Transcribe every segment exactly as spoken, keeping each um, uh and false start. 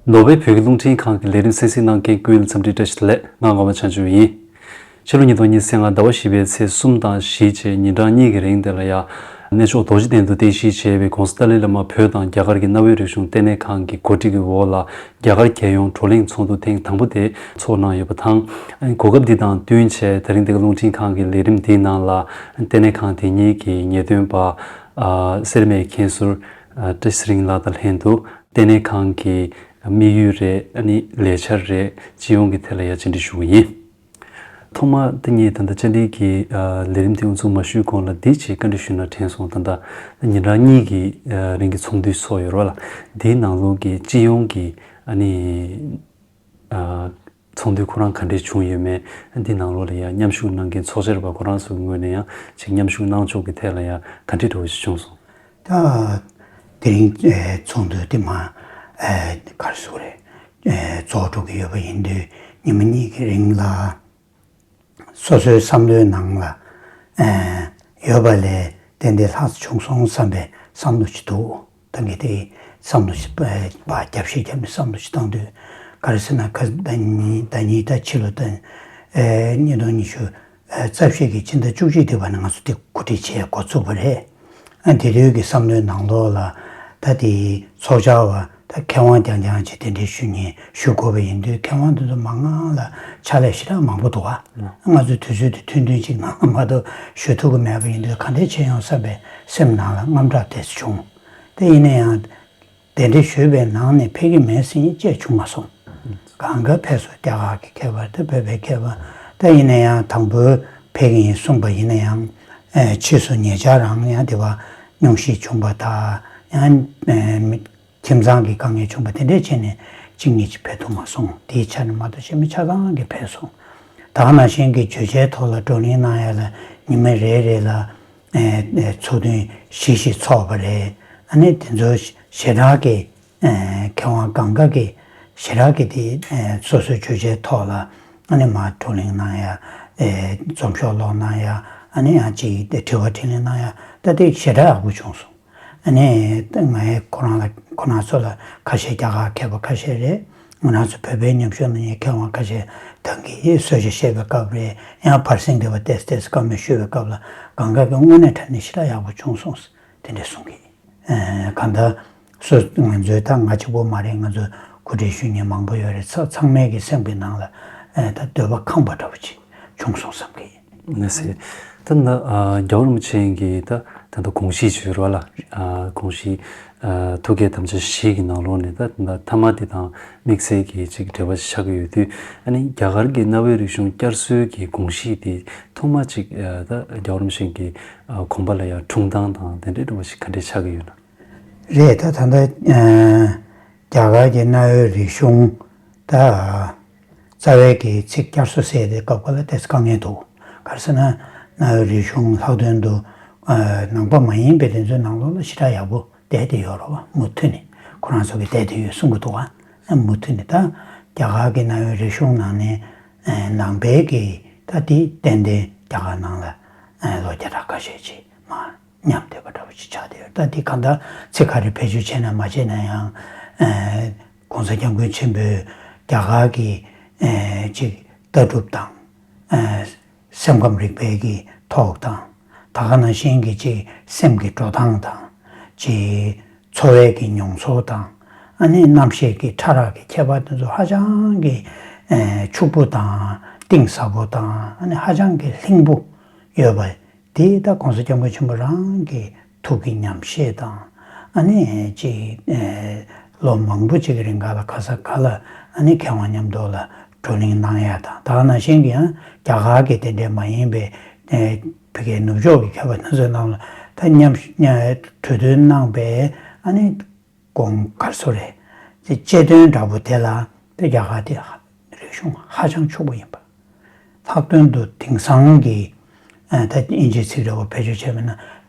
ནོར་ཝེ་བོད་ཀྱི་རླུང་འཕྲིན་ཁང་གི་ལས་རིམ་གསན་གཟིགས་གནང་མཁན་སྐུ་ཡོན་ལ་འཚམས་འདྲི་བཀྲ་ཤིས་བདེ་ལེགས། ང་ངག་དབང་བྱང་ཆུབ་ཡིན། ཕྱི་ལོ་ཉིས་སྟོང་ཉི་ཤུ་རྩ་ལྔ་ཟླ་བ་བཞི་པའི་ཚེས་གསུམ་དང་བཞི་བཅས་ཉིན་གྲངས་གཉིས་ཀྱི་རིང་དེ་ལ་ཡང་གནས་མཆོག་རྡོ་རྗེ་གདན་དུ་རྟེན་གཞི་བྱས་པའི་༸གོང་ས་ཏཱ་ལའི་བླ་མ་བོད་དང་རྒྱ་གར་གྱི་གནའ་བོའི་རིག་གཞུང་ལྟེ་གནས་ཁང་གི་གོ་སྒྲིག་གི་འོག་ལ་རྒྱ་གར་རྒྱལ་ཡོངས་བགྲོ་གླེང་ཚོགས་འདུ་ཐེངས་དང་པོ་དེ་ཚོགས་གནང་ཡོད་པ་དང་། གོ་སྐབས་འདི་དང་བསྟུན་བྱས་དེ་རིང་འདི་ག་རླུང་འཕྲིན་ཁང་གི་ལས་རིམ་འདིའི་ནང་ལ་ལྟེ་གནས་ཁང་དེ་ཉིད་ཀྱི་ངེས་སྟོན་པ་སེར་སྨད་མཁན་ཟུར་བཀྲ་ཤིས་ཚེ་རིང་ལགས་དང་ལྷན་དུ་ལྟེ་གནས་ཁང་གི་དམིགས་ཡུལ་རེད། ཨ་ནི་ལས་འཆར་རེད། སྤྱི་ཡོངས་ཀྱི་ཐད་ལ་ཡང་བཅར་འདྲི་ཞུ་གི་ཡིན། ཐོག་མར་ད་ངས་ད་ལྟ་བཅར་འདྲི་གི་ལས་རིམ་དེ་དབུ་འཛུགས་མ་ཞུས་གོང་ལ་འདི་ཅིག་བཀའ་འདྲི་ཞུས་ན་དྲན་སོང་། ད་ལྟ་ཉིན་གྲངས་གཉིས་ཀྱི་རིང་གི་ཚོགས་འདུ་ཚོགས་ཡོད་རེད་བ་ལ། འདིའི་ནང་ལོགས་ཀྱི་སྤྱི་ཡོངས་ཀྱི་ཨ་ནི་ཚོགས་འདུ་ཁོ་རང་ག་འདྲས་བྱུང་ཡོད་མེད། འདི་ནང་ལོགས་ལ་ཡང་མཉམ་ཞུགས་གནང་མཁན་ཚོགས་བཅར་བ་ཁོ་རང་ཚོའི་ངོས་ནས་ཡང་ཅིག་མཉམ་ཞུགས་གནང་ཕྱོགས་ཀྱི་ཐད་ལ་ཡང་ག་འདྲས་འདྲ་བོ་ཞིག་བྱུང་སོང་། ད་དེ་རིང་ཚོགས་འདུ་དེ་མ་ག་རེ་ཟེར་དགོས་རེད། རྫོགས་འགྲོ་གི་ཡོད་པ་ཡིན་དུས་ཉི་མ་གཉིས་ཀྱི་རིང་ལ། སོ་སོའི་བསམ་བློའི་ནང་ལ་ཨེ་ཡོད་པ་ལས་ཏན་ཏན་ལྷག་ཙམ་བྱུང་སོང་བསམ་པའི་བསམ་བློ་ཞིག་འདུག་ད་གིན་དེ་བསམ་བློ་ཞིག་ཨེ་བརྒྱབ་ཤིག་བརྒྱབ་ནས་བསམ་བློ་ཞིག་བཏང་དུས་ག་རེ་ཟེར་ན། ཁ་ཟླ་གཉིས་ཟླ་གཉིས་ཟླ་ཕྱི་ལོ་ཟླ་ཨེ་ཉིས་སྟོང་ཉི་ཤུ་ཨེ་རྩ་བཞི་གི་ཕྱི་ཟླ་བཅུ་གཅིག་དེ་བར་ནས་ང་ཚོ་དེ་གོ་སྒྲིག་བྱས་འགོ་ཚུགས་པ་རེད། ཨ་དེ་དུས་ཀྱི་བསམ་བློའི་ནང་ལོགས་ལ་ད་དེ་ཚོགས་བཅར་བ་ད་མཁས་དབང་རྐྱང་རྐྱང་ཅིག་གདན་འདྲེན་ཞུ་མཁན་ཞུ་དགོས་པ་ཡིན་དུས་མཁས་དབང་དེ་ཚོ་མང་ང་ལ་ཕྱག་ལས་ཞེ་དྲག་མང་པོ་འདུག་ཨ། ང་ཚོའི་དུས་ཚོད་དེ་ཐུང་ཐུང་ཅིག་ནང་ལ་མ་གཏོགས་ཞུ་ཐུབ་ཀྱི་མེད་པ་ཡིན་དུས་ག་འདྲས་བྱས་ཡོང་བསམ་པའི་སེམས་ནང་ལ་དངངས་སྐྲག་དེ་ཚོ་བྱུང་། དེ་ཡིན་ན་ཡང་། གདན་འདྲེན་ཞུས་པའི་ནང་ནས་ཕེབས་ཀྱི་མེད་ཟེར་མཁན་བཅས་བྱུང་མ་སོང་། གང་ག་ཕེབས་སོང་། རྒྱ་གར་གྱི་མཁས་པ་དང་བོད་པའི་མཁས་པ། ད་ཡིན་ན་ཡང་དང་པོའི་ཕེབས་ཀྱི་ཡིན་གསུངས་པ་ཡིན་ན་ཡང་། ཨེ་ཕྱིས་སུ་ཉེ་ཆར་རང་ཡང་དེ་བ་སྙུང་གཞི་བྱུང་བ་དང་ཡང་ཨེ་མི་ཁྱིམ་ཚང་གི་དཀའ་ངལ་བྱུང་བ་དེ་འདྲས་བྱས་ནས་གཅིག་གཉིས་ཅིག་ཕེབས་ཐུབ་མ་སོང་། དེའི་ཆ་ནས་མ་གཏོགས་གཞན་མི་ཆ་ཚང་གིས་ཕེབས་སོང་། ད་ག་ནང་བཞིན་གྱི་བརྗོད་བྱའི་ཐོག་ལ་བགྲོ་གླེང་གནང་ཡ་ལ་ཉི་མ་རེ་རེ་ལ་ཨེ་ཨེ་ཚོགས་ཐུན་བཞི་བཞི་ཚོགས་པ་རེད། ཨ་ནི་དེ་ཚོ་ཞེ་དྲག་གི་མཁས་དབང་གང་ག་གི་ཞེ་དྲག་གི་དེ་སོ་སོའི་བརྗོད་བྱའི་ཐོག་ལ་ཨ་ནི་མར་བགྲོ་གླེང་གནང་ཡ། འཛོམས་ཤོག་ཀློག་གནང་ཡ། ཨ་ནི་ཡང་ཅིག་དྲི་བ་དྲིས་ལན་གནང་ཡ། ད་དེ་ཞེ་དྲག་ཡག་པོ་བྱུང་སོང་། ཨ་ནི་ངས་ཁོ་རང་ལ་ཁོ་རང་ཚོ་ལ་ཁ་ཤས་རྒྱ་གར་མཁས་པ་ཁ་ཤས་རེད། ང་རང་ཚོ་བོད་པའི་ཉམས་ཞིབ་གནང་མཁན་མཁས་དབང་ཁ་ཤས་ད་གིན་གསོལ་ཇ་བཞེས་པའི་སྐབས་རེད། ཡང་བར་གསེང་དེ་བ་ཏེས་ཏེས་བཀའ་མོལ་ཞུས་པའི་སྐབས་ལ་གང་ག་གི་དངོས་གནས་དྲང་གནས་ཞེ་དྲག་ཡག་པོ་བྱུང་སོང་། དེ་འདྲས་གསུང་གི་ཡིན། གང་ལྟར་སོ་ང་ཚོའི་ད་ང་གཅིག་པོ་མ་རེད། ང་ཚོ་གོ་སྒྲིག་ཞུ་མཁན་མང་པོ་ཡོད་རེད། ཚ་ཚང་མའི་གི་སེམས་ཀྱི་ནང་ལ་ཨེ་ད་འདོད་པ་ཁེངས་པ་འདྲ་པོ་ཅིག་བྱུང་སོང་བསམ་གི་ཡིན། ནས་ད་ན་རྒྱལ་བ་རིན་པོ་ཆེ་གི་ད་ད་ལྟ་དགོངས་གཞི་བརྗོད་རོགས་ལ་དགོངས་གཞི་ཐུགས་བསྐྱེད་དམ་བཅའ་བཞི་གི་ནང་ལོགས་ནས་ད་ད་ཐ་མ་དེ་དང་དམིགས་བསལ་གྱི་ཅིག་འབྲེལ་བ་ཆགས་ཀྱི་ཡོད་དུས། ཨ་ནི་རྒྱ་གར་གྱི་གནའ་བོའི་རིག་གཞུང་བསྐྱར་གསོའི་གི་དགོངས་གཞི་དེ་ཐོག་མ་ཅིག་ད་རྒྱལ་བ་རིན་པོ་ཆེ་གི་དགོངས་པ་ལ་ཡང་འཁྲུངས་སྟངས་དང་དེ་འདྲའི་འདྲ་བ་ཞིག་ག་འདྲས་ཆགས་ཀྱི་ཡོད་ན། རེད། ད་ད་ལྟ་རྒྱ་གར་གྱི་གནའ་བོའི་རིག་གཞུང་ད་རྩ་བའི་གི་ཚིག་བསྐྱར་གསོ་ཟེར་དེ་སྐབས་ཀ་ལ་ཏོག་ཙམ་དཀའ་ངལ་འདུག་ག་རེ་ཟེར་ན་གནའ་བོའི་རིག་གཞུང་ལྷག་དོན་དུ་ནང་པ་མ་ཡིན་པའི་དེ་ཚོའི་ནང་ལོགས་ལ་ཞེ་དྲག་ཡག་པོ་བསྡད་དེ་ཡོད་རེད་བ། མུ་མཐུད་ནས་ཁོ་རང་ཚོ་གི་བསྡད་དེ་ཡོད་གསུང་གི་འདུག་བ། མུ་མཐུད་ནས་ད་རྒྱ་གར་གྱི་གནའ་བོའི་རིག་གཞུང་ནང་ནས་ནང་པའི་གི་ད་དེ་ཏན་ཏན་རྒྱ་གར་ནང་ལ་ལོ་བརྒྱ་ཕྲག་ཁ་ཤས་ཅིག་མར་ཉམས་བསྡད་པ་འདྲ་བོ་ཅིག་ཆགས་བསྡད་ཡོད། ད་འདི་གང་ལྟར་ཚིག་ག་རེ་བེད་སྤྱོད་བྱས་ན་མ་བྱས་ན་ཡང་༸གོང་ས་༸སྐྱབས་མགོན་ཆེན་པོས་རྒྱ་གར་གྱི་ཅིག་ལྟ་གྲུབ་དང་སེམས་ཁམས་རིག་པའི་གི་ཐོག་དང་། ད་ག་ནང་བཞིན་གྱི་ཅིག་སེམས་ཀྱི་འགྲོ་སྟངས་དང་། ཅིག་འཚོ་བའི་གི་མྱོང་ཚོར་དང་། ཨ་ནི་རྣམ་ཤེས་ཀྱི་ཕྲ་རགས་ཀྱི་ཁྱད་པར་དེ་ཚོ་ཧ་ཅང་གི་ཕྱུག་པོ་དང་གཏིང་ཟབ་པོ་དང་། ཨ་ནི་ཧ་ཅང་གི་ལྷིང་པོ་ཡོད་པ། དེ་ད་༸གོང་ས་༸སྐྱབས་མགོན་ཆེན་པོ་རང་གི་ཐུགས་ཀྱི་ཉམས་བཞེས་དང་། ཨ་ནི་ཅིག་ལོ་མང་པོ་ཅིག་གི་རིང་ག་ལ་ག་ས་ག་ལ་ཨ་ནི་མཁས་དབང་མཉམ་དུ་ལ་བགྲོ་གླེང་གནང་ཡ་དང་། ད་ག་ནང་བཞིན་གྱི་ཡང་རྒྱ་གར་གྱི་དེ་འདྲའི་མ་ཡིན་པའི་ཕ་གིའི་ནུབ་ཕྱོགས་ཀྱི་མཁས་པ་དེ་ཚོའི་ནང་ལ་ད་མཉམ་གྲོས་བསྡུར་གནང་པའི་ཨ་ནི་དགོངས་ག་རེ་ཟེར་དགོས་རེད། དཔྱད་དོན་འདྲ་པོ་དེ་ལ་དེ་རྒྱ་གར་དེ་རིག་གཞུང་ཧ་ཅང་ཕྱུག་པོ་ཡིན་པ། ལྷག་དོན་དུ་དེང་སང་གི་ད་དབྱིན་ཇིའི་ཚིག་འདྲ་པོ་བེད་སྤྱོད་བྱས་པ་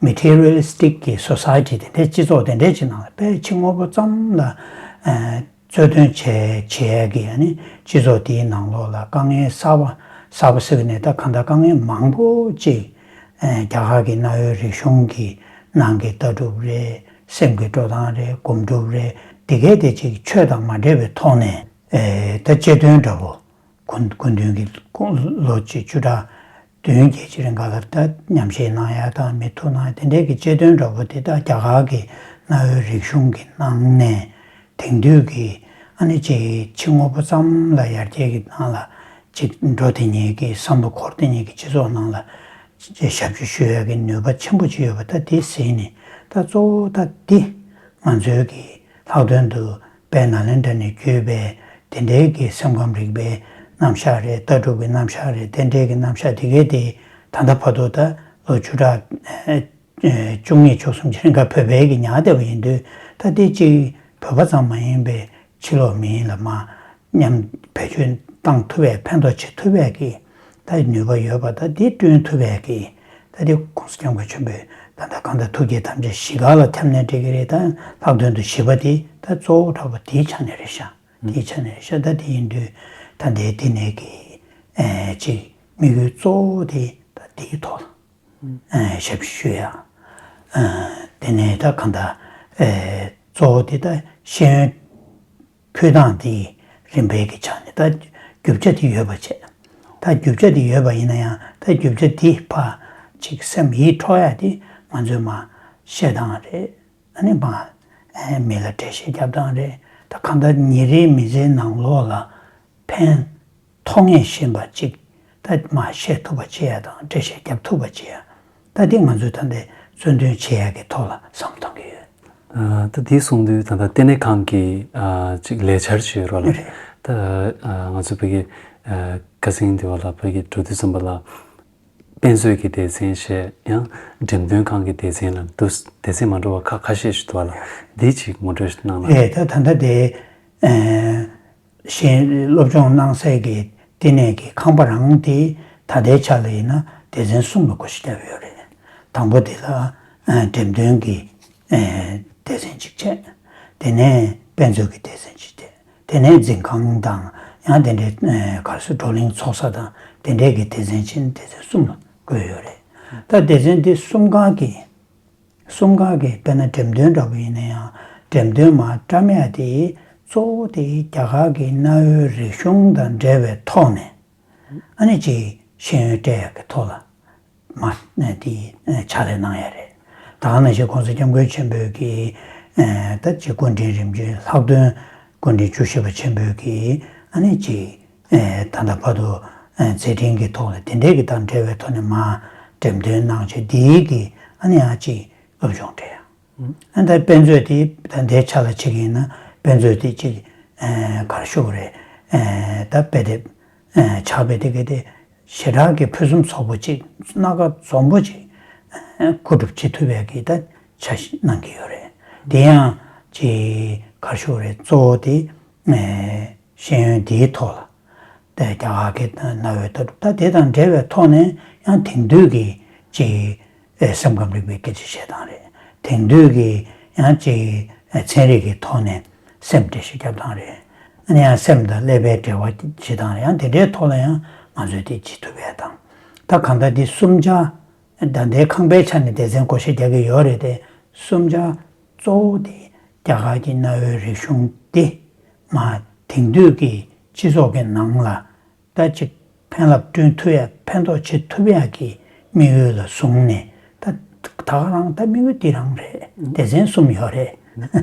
ན་materialistic་གི་society་དེ་འདྲའི་སྤྱི་ཚོགས་དེ་འདྲའི་ཅིག་ནང་ལ་དཔེ་ཕྱི་དངོས་པོ་ཙམ་ལ་རྩོད་དོན་བྱས་བྱས་ཀྱི་ཨ་ནི་སྤྱི་ཚོགས་དེའི་ནང་ལོགས་ལ་དཀའ་ངལ་གསར་པ་གསར་པ་ཟེར་གི་ནས་ད་གང་ལྟར་དཀའ་ངལ་མང་པོ་ཅིག་རྒྱ་གར་གྱི་གནའ་བོའི་རིག་གཞུང་གི་ནང་གི་ལྟ་གྲུབ་རེད། སེམས་ཀྱི་འགྲོ་སྟངས་རེད། སྒོམ་སྒྲུབ་རེད། དེ་གས་དེ་ཅིག་ཆོས་དང་མ་འབྲེལ་བའི་ཐོག་ནས་ཨེ་ད་བཅད་དོན་འདྲ་བོ། སྐུ་སྐུ་མདུན་གྱི་ལོ་གཅིག་བཅུ་ཕྲག་བདུན་བརྒྱད་ཅིག་རིང་ག་ལ་ད་ཉམས་བཞེས་གནང་ཡ་དང་མི་ཐུག་གནང་ཡ་དེ་འདྲའི་གི་བཅད་དོན་འདྲ་བོ་དེ་ད་རྒྱ་གར་གྱི་གནའ་བོའི་རིག་གཞུང་གི་ནང་ནས་དེང་དུས་ཀྱི་ཨ་ནི་ཅིག་ཕྱི་དངོས་པོ་ཙམ་ལ་ཡར་རྒྱས་ཀྱི་ནང་ལ་ཅིག་འགྲོ་དེ་ཉིད་ཀྱི་བསམ་བློ་འཁོར་དེ་ཉིད་ཀྱི་སྤྱི་ཚོགས་ནང་ལ་ཅིག་ཞབས་ཞུ་ཞུ་ཡ་གི་ནུས་པ་ཆེན་པོ་ཅིག་ཡོད་པ་ད་དེ་ཟིན་ནས་ད་གཙོ་བོ་ད་དེ་ང་ཚོའི་གི་ལྷག་དོན་དུ་དཔལ་ནཱ་ལེནྡྲ་ནས་བརྒྱུད་པའི་དེ་འདྲའི་གི་སེམས་ཁམས་རིག་པའི་རྣམ་གཞག་རེད། ལྟ་གྲུབ་ཀྱི་རྣམ་གཞག་རེད། རྟེན་འབྲེལ་གྱི་རྣམ་གཞག་དེ་གའི་དེ་ད་ལྟ་བར་དུ་ད་ལོ་བཅུ་ཕྲག་བཅུ་གཉིས་བཅུ་གསུམ་ཅིག་རིང་ག་བོད་པའི་གི་ཉར་བསྡད་པ་ཡིན་དུས་ད་དེ་གཅིག་བོད་པ་ཙམ་མ་ཡིན་པའི་ཕྱི་ལོགས་མི་ཡིན་ལ་མ་མཉམ་བེད་སྤྱོད་བཏང་ཐུབ་པའི་ཕན་ཐོགས་བྱེད་ཐུབ་པའི་གི་ད་ནུས་པ་ཡོད་པ་ད་དེ་བསྐྲུན་ཐུབ་པའི་གི་ད་དེ་གོང་ས་སྐྱབས་མགོན་ཆེན་པོས་ད་ལྟ་གང་ལྟར་ཐུགས་བསྐྱེད་ཐམས་ཅད་བཞི་ག་ལ་ཁྱབ་ནས་འགྲིག་གི་རེད། ད་ལྷག་དོན་དུ་བཞི་པ་དེ་ད་གཙོ་བོ་འདྲ་པོ་དེའི་ཆ་ནས་རེད་ཤག་དེའི་ཆ་ནས་རེད་ཤག་ད་དེ་ཡིན་དུས་ད་ལྟའི་དེ་ནས་གི་ཨེ་ཅིག་དམིགས་ཡུལ་གཙོ་བོ་དེ་ད་དེའི་ཐོག་ལ་ཨེ་ཞབས་ཞུ་ཞུ་ཡ། ཨེ་དེ་ནས་ད་གང་ལྟར་ཨེ་གཙོ་བོ་དེ་ད་ཤེས་ཡོན་ཕུལ་སྟངས་དེ་རིམ་པའི་གི་ཆ་ནས་ད་རྒྱུ་ཆ་དེ་ཡོད་པ་བྱས། ད་རྒྱུ་ཆ་དེ་ཡོད་པ་ཡིན་ན་ཡང་ད་རྒྱུ་ཆ་དེ་ཕར་ཅིག་སེམས་ཡིད་འཕྲོག་ཡ་དེ་ང་ཚོས་མར་བཤད་སྟངས་རེད། ཨ་ནི་མར་ཨེ་མི་ལ་འགྲེལ་བཤད་རྒྱབ་སྟངས་རེད། ད་གང་ལྟར་ཉིན་རེའི་མི་ཚེའི་ནང་ལོགས་ལ་ཕན་ཐོགས་ངེས་ཤེས་པ་ཅིག་ད་མར་བཤད་ཐུབ་པ་བྱེད་ཡ་དང་འགྲེལ་བཤད་རྒྱབ་ཐུབ་པ་བྱེད་ཡ། ད་འདི་ང་ཚོས་ད་ལྟའི་རྩོད་འདོན་བྱེད་ཡ་གི་ཐོག་ལ་བསམ་བློ་གཏོང་གི་ཡོད། ཨ་ད་འདི་གསུང་དུས་ད་ལྟ་ལྟེ་གནས་ཁང་གི་ཨ་ཅིག་ལས་འཆར་ཞིག་ཡོད་རོགས་ལ། རེད། ད་ཨ་ང་ཚོ་བོད་ཀྱི་ཨ་ཁ་སང་དེ་བ་ལ་བོད་ཀྱི་འགྲོ་དུས་ཙམ་པ་ལ་དཔེ་མཛོད་ཀྱི་སྡེ་ཚན་བཤད་ཡང་འགྲེམས་སྟོན་ཁང་གི་སྡེ་ཚན་ལ་འདུག་སྡེ་ཚན་མ་འདྲ་བ་ཁ་ཁ་ཤས་ཤིག་འདུག་བ་ལ། འདི་ཅིག་ངོ་སྤྲོད་ཞིག་གནང་ན། རེད། ད་ད་ལྟ་དེ་ཨ། གཞན་སློབ་སྦྱོང་གནང་སའི་གི་ལྟེ་གནས་ཀྱི་ཁང་པ་རང་དེ་ད་ལྟའི་ཆ་ལ་ཡིན་ན་སྡེ་ཚན་གསུམ་ལ་བགོ་བཤའ་བརྒྱབ་ཡོད་རེད། དང་པོ་དེ་ལ་ཨ་འགྲེམས་སྟོན་གྱི་ཨ་སྡེ་ཚན་གཅིག་བྱས། དེ་ནས་དཔེ་མཛོད་ཀྱི་སྡེ་ཚན་གཅིག་བྱས། དེ་ནས་འཛིན་ཁང་དང་ཡང་དེ་འདྲའི་ཨ་ག་རེ་ཟེར་བགྲོ་གླེང་ཚོགས་ས་དང་དེ་འདྲའི་གི་སྡེ་ཚན་ཕྱིན་སྡེ་ཚན་གསུམ་ལ་བགོས་ཡོད་རེད། ད་སྡེ་ཚན་དེ་གསུམ་ཀ་གི་གསུམ་ཀ་གི་དཔེར་ན་འགྲེམས་སྟོན་འདྲ་པོ་ཡིན་ན་ཡང་འགྲེམས་སྟོན་མར་བཀྲམ་ཡ་དེ་གཙོ་བོ་དེ་རྒྱ་གར་གྱི་གནའ་བོའི་རིག་གཞུང་དང་འབྲེལ་བའི་ཐོག་ནས་ཨ་ནི་ཅིག་ཤེས་ཡོན་སྤྲད་ཡ་གི་ཐོག་ལ་མ་དེ་ཕྱག་ལས་གནང་ཡ་རེད། ད་ག་ནང་བཞིན་གོང་ས་སྐྱབས་མགོན་ཆེན་པོས་ཀྱི་ད་ཅིག་སྐུ་ཕྲེང་རིམ་བྱོན་ལྷག་དོན་སྐུ་ཕྲེང་བཅུ་བཞི་པ་ཆེན་པོས་ཀྱི་ཨ་ནི་ཅིག་ཨེ་ད་ལྟ་བར་དུ་ཨེ་མཛད་འཕྲིན་གྱི་ཐོག་ལ་དེ་འདྲའི་གི་དང་འབྲེལ་བའི་ཐོག་ནས་མར་འགྲེམས་སྟོན་གནང་བྱས་འདིའི་གི་ཨ་ནི་ཡང་ཅིག་སློབ་སྦྱོང་སྤྲད་ཡ། ཨ་ད་དཔེ་མཛོད་དེ་ད་ལྟའི་ཆ་ལ་བྱེད་ཀྱི་ཡིན་ན་དཔེ་མཛོད་དེ་ཅིག་ཨེ་ག་རེ་ཞུ་དགོས་རེད། ཨེ་ད་དཔེ་དེབ་ཨེ་ཕྱག་དཔེ་དེ་གི་དེ་ཞེ་དྲག་གི་ཕུན་སུམ་ཚོགས་པོ་ཅིག་སྣ་ཁ་འཛོམས་པོ་ཅིག་ཨེ་མཁོ་སྒྲུབ་བྱེད་ཐུབ་པའི་གི་ད་འཆར་གཞི་གནང་གི་ཡོད་རེད། དེ་ཡང་ཅིག་ག་རེ་ཞུ་དགོས་རེད། གཙོ་བོ་དེ་ཨེ་ཤེས་ཡོན་འདིའི་ཐོག་ལ་ད་རྒྱ་གར་གྱི་གནའ་བོའི་ལྟ་གྲུབ་ད་དེ་དང་འབྲེལ་བའི་ཐོག་ནས་ཡང་དེང་དུས་ཀྱི་ཅིག་ཨེ་སེམས་ཁམས་རིག་པའི་སྐད་ཆ་བཤད་སྟངས་རེད། དེང་དུས་ཀྱི་ཡང་ཅིག་ཨེ་ཚན་རིག་གི་ཐོག་ནས་སེམས་འགྲེལ་བཤད་རྒྱབ་སྟངས་རེད། ཨ་ནི་ཡང་སེམས་དང་ཀླད་པའི་འབྲེལ་བ་བྱེད་སྟངས་རེད། ཡང་དེ་འདྲའི་ཐོག་ལ་ཡང་ང་ཚོས་དེ་བྱེད་ཐུབ་ཡ་དང་། ད་གང་ལྟར་འདི་གསུམ་ཆ་ད་ལྟའི་ཁང་པའི་ཆ་ནས་སྡེ་ཚན་བགོ་བཤའ་རྒྱག་གི་ཡོད་རེད་དེ། གསུམ་ཆ་གཙོ་བོ་དེ་རྒྱ་གར་གྱི་གནའ་བོའི་རིག་གཞུང་དེ་མར་དེང་དུས་ཀྱི་སྤྱི་ཚོགས་ཀྱི་ནང་ལ་ད་ཅིག་ཕན་རླབས་བསྐྲུན་ཐུབ་ཡ་ཕན་ཐོགས་བྱེད་ཐུབ་ཡ་གི་དམིགས་ཡུལ་ལ་བཟུང་ནས་ད་ད་ག་རང་ད་དམིགས་ཡུལ་འདི་རང་རེད། སྡེ་ཚན་གསུམ་ཡོད་རེད།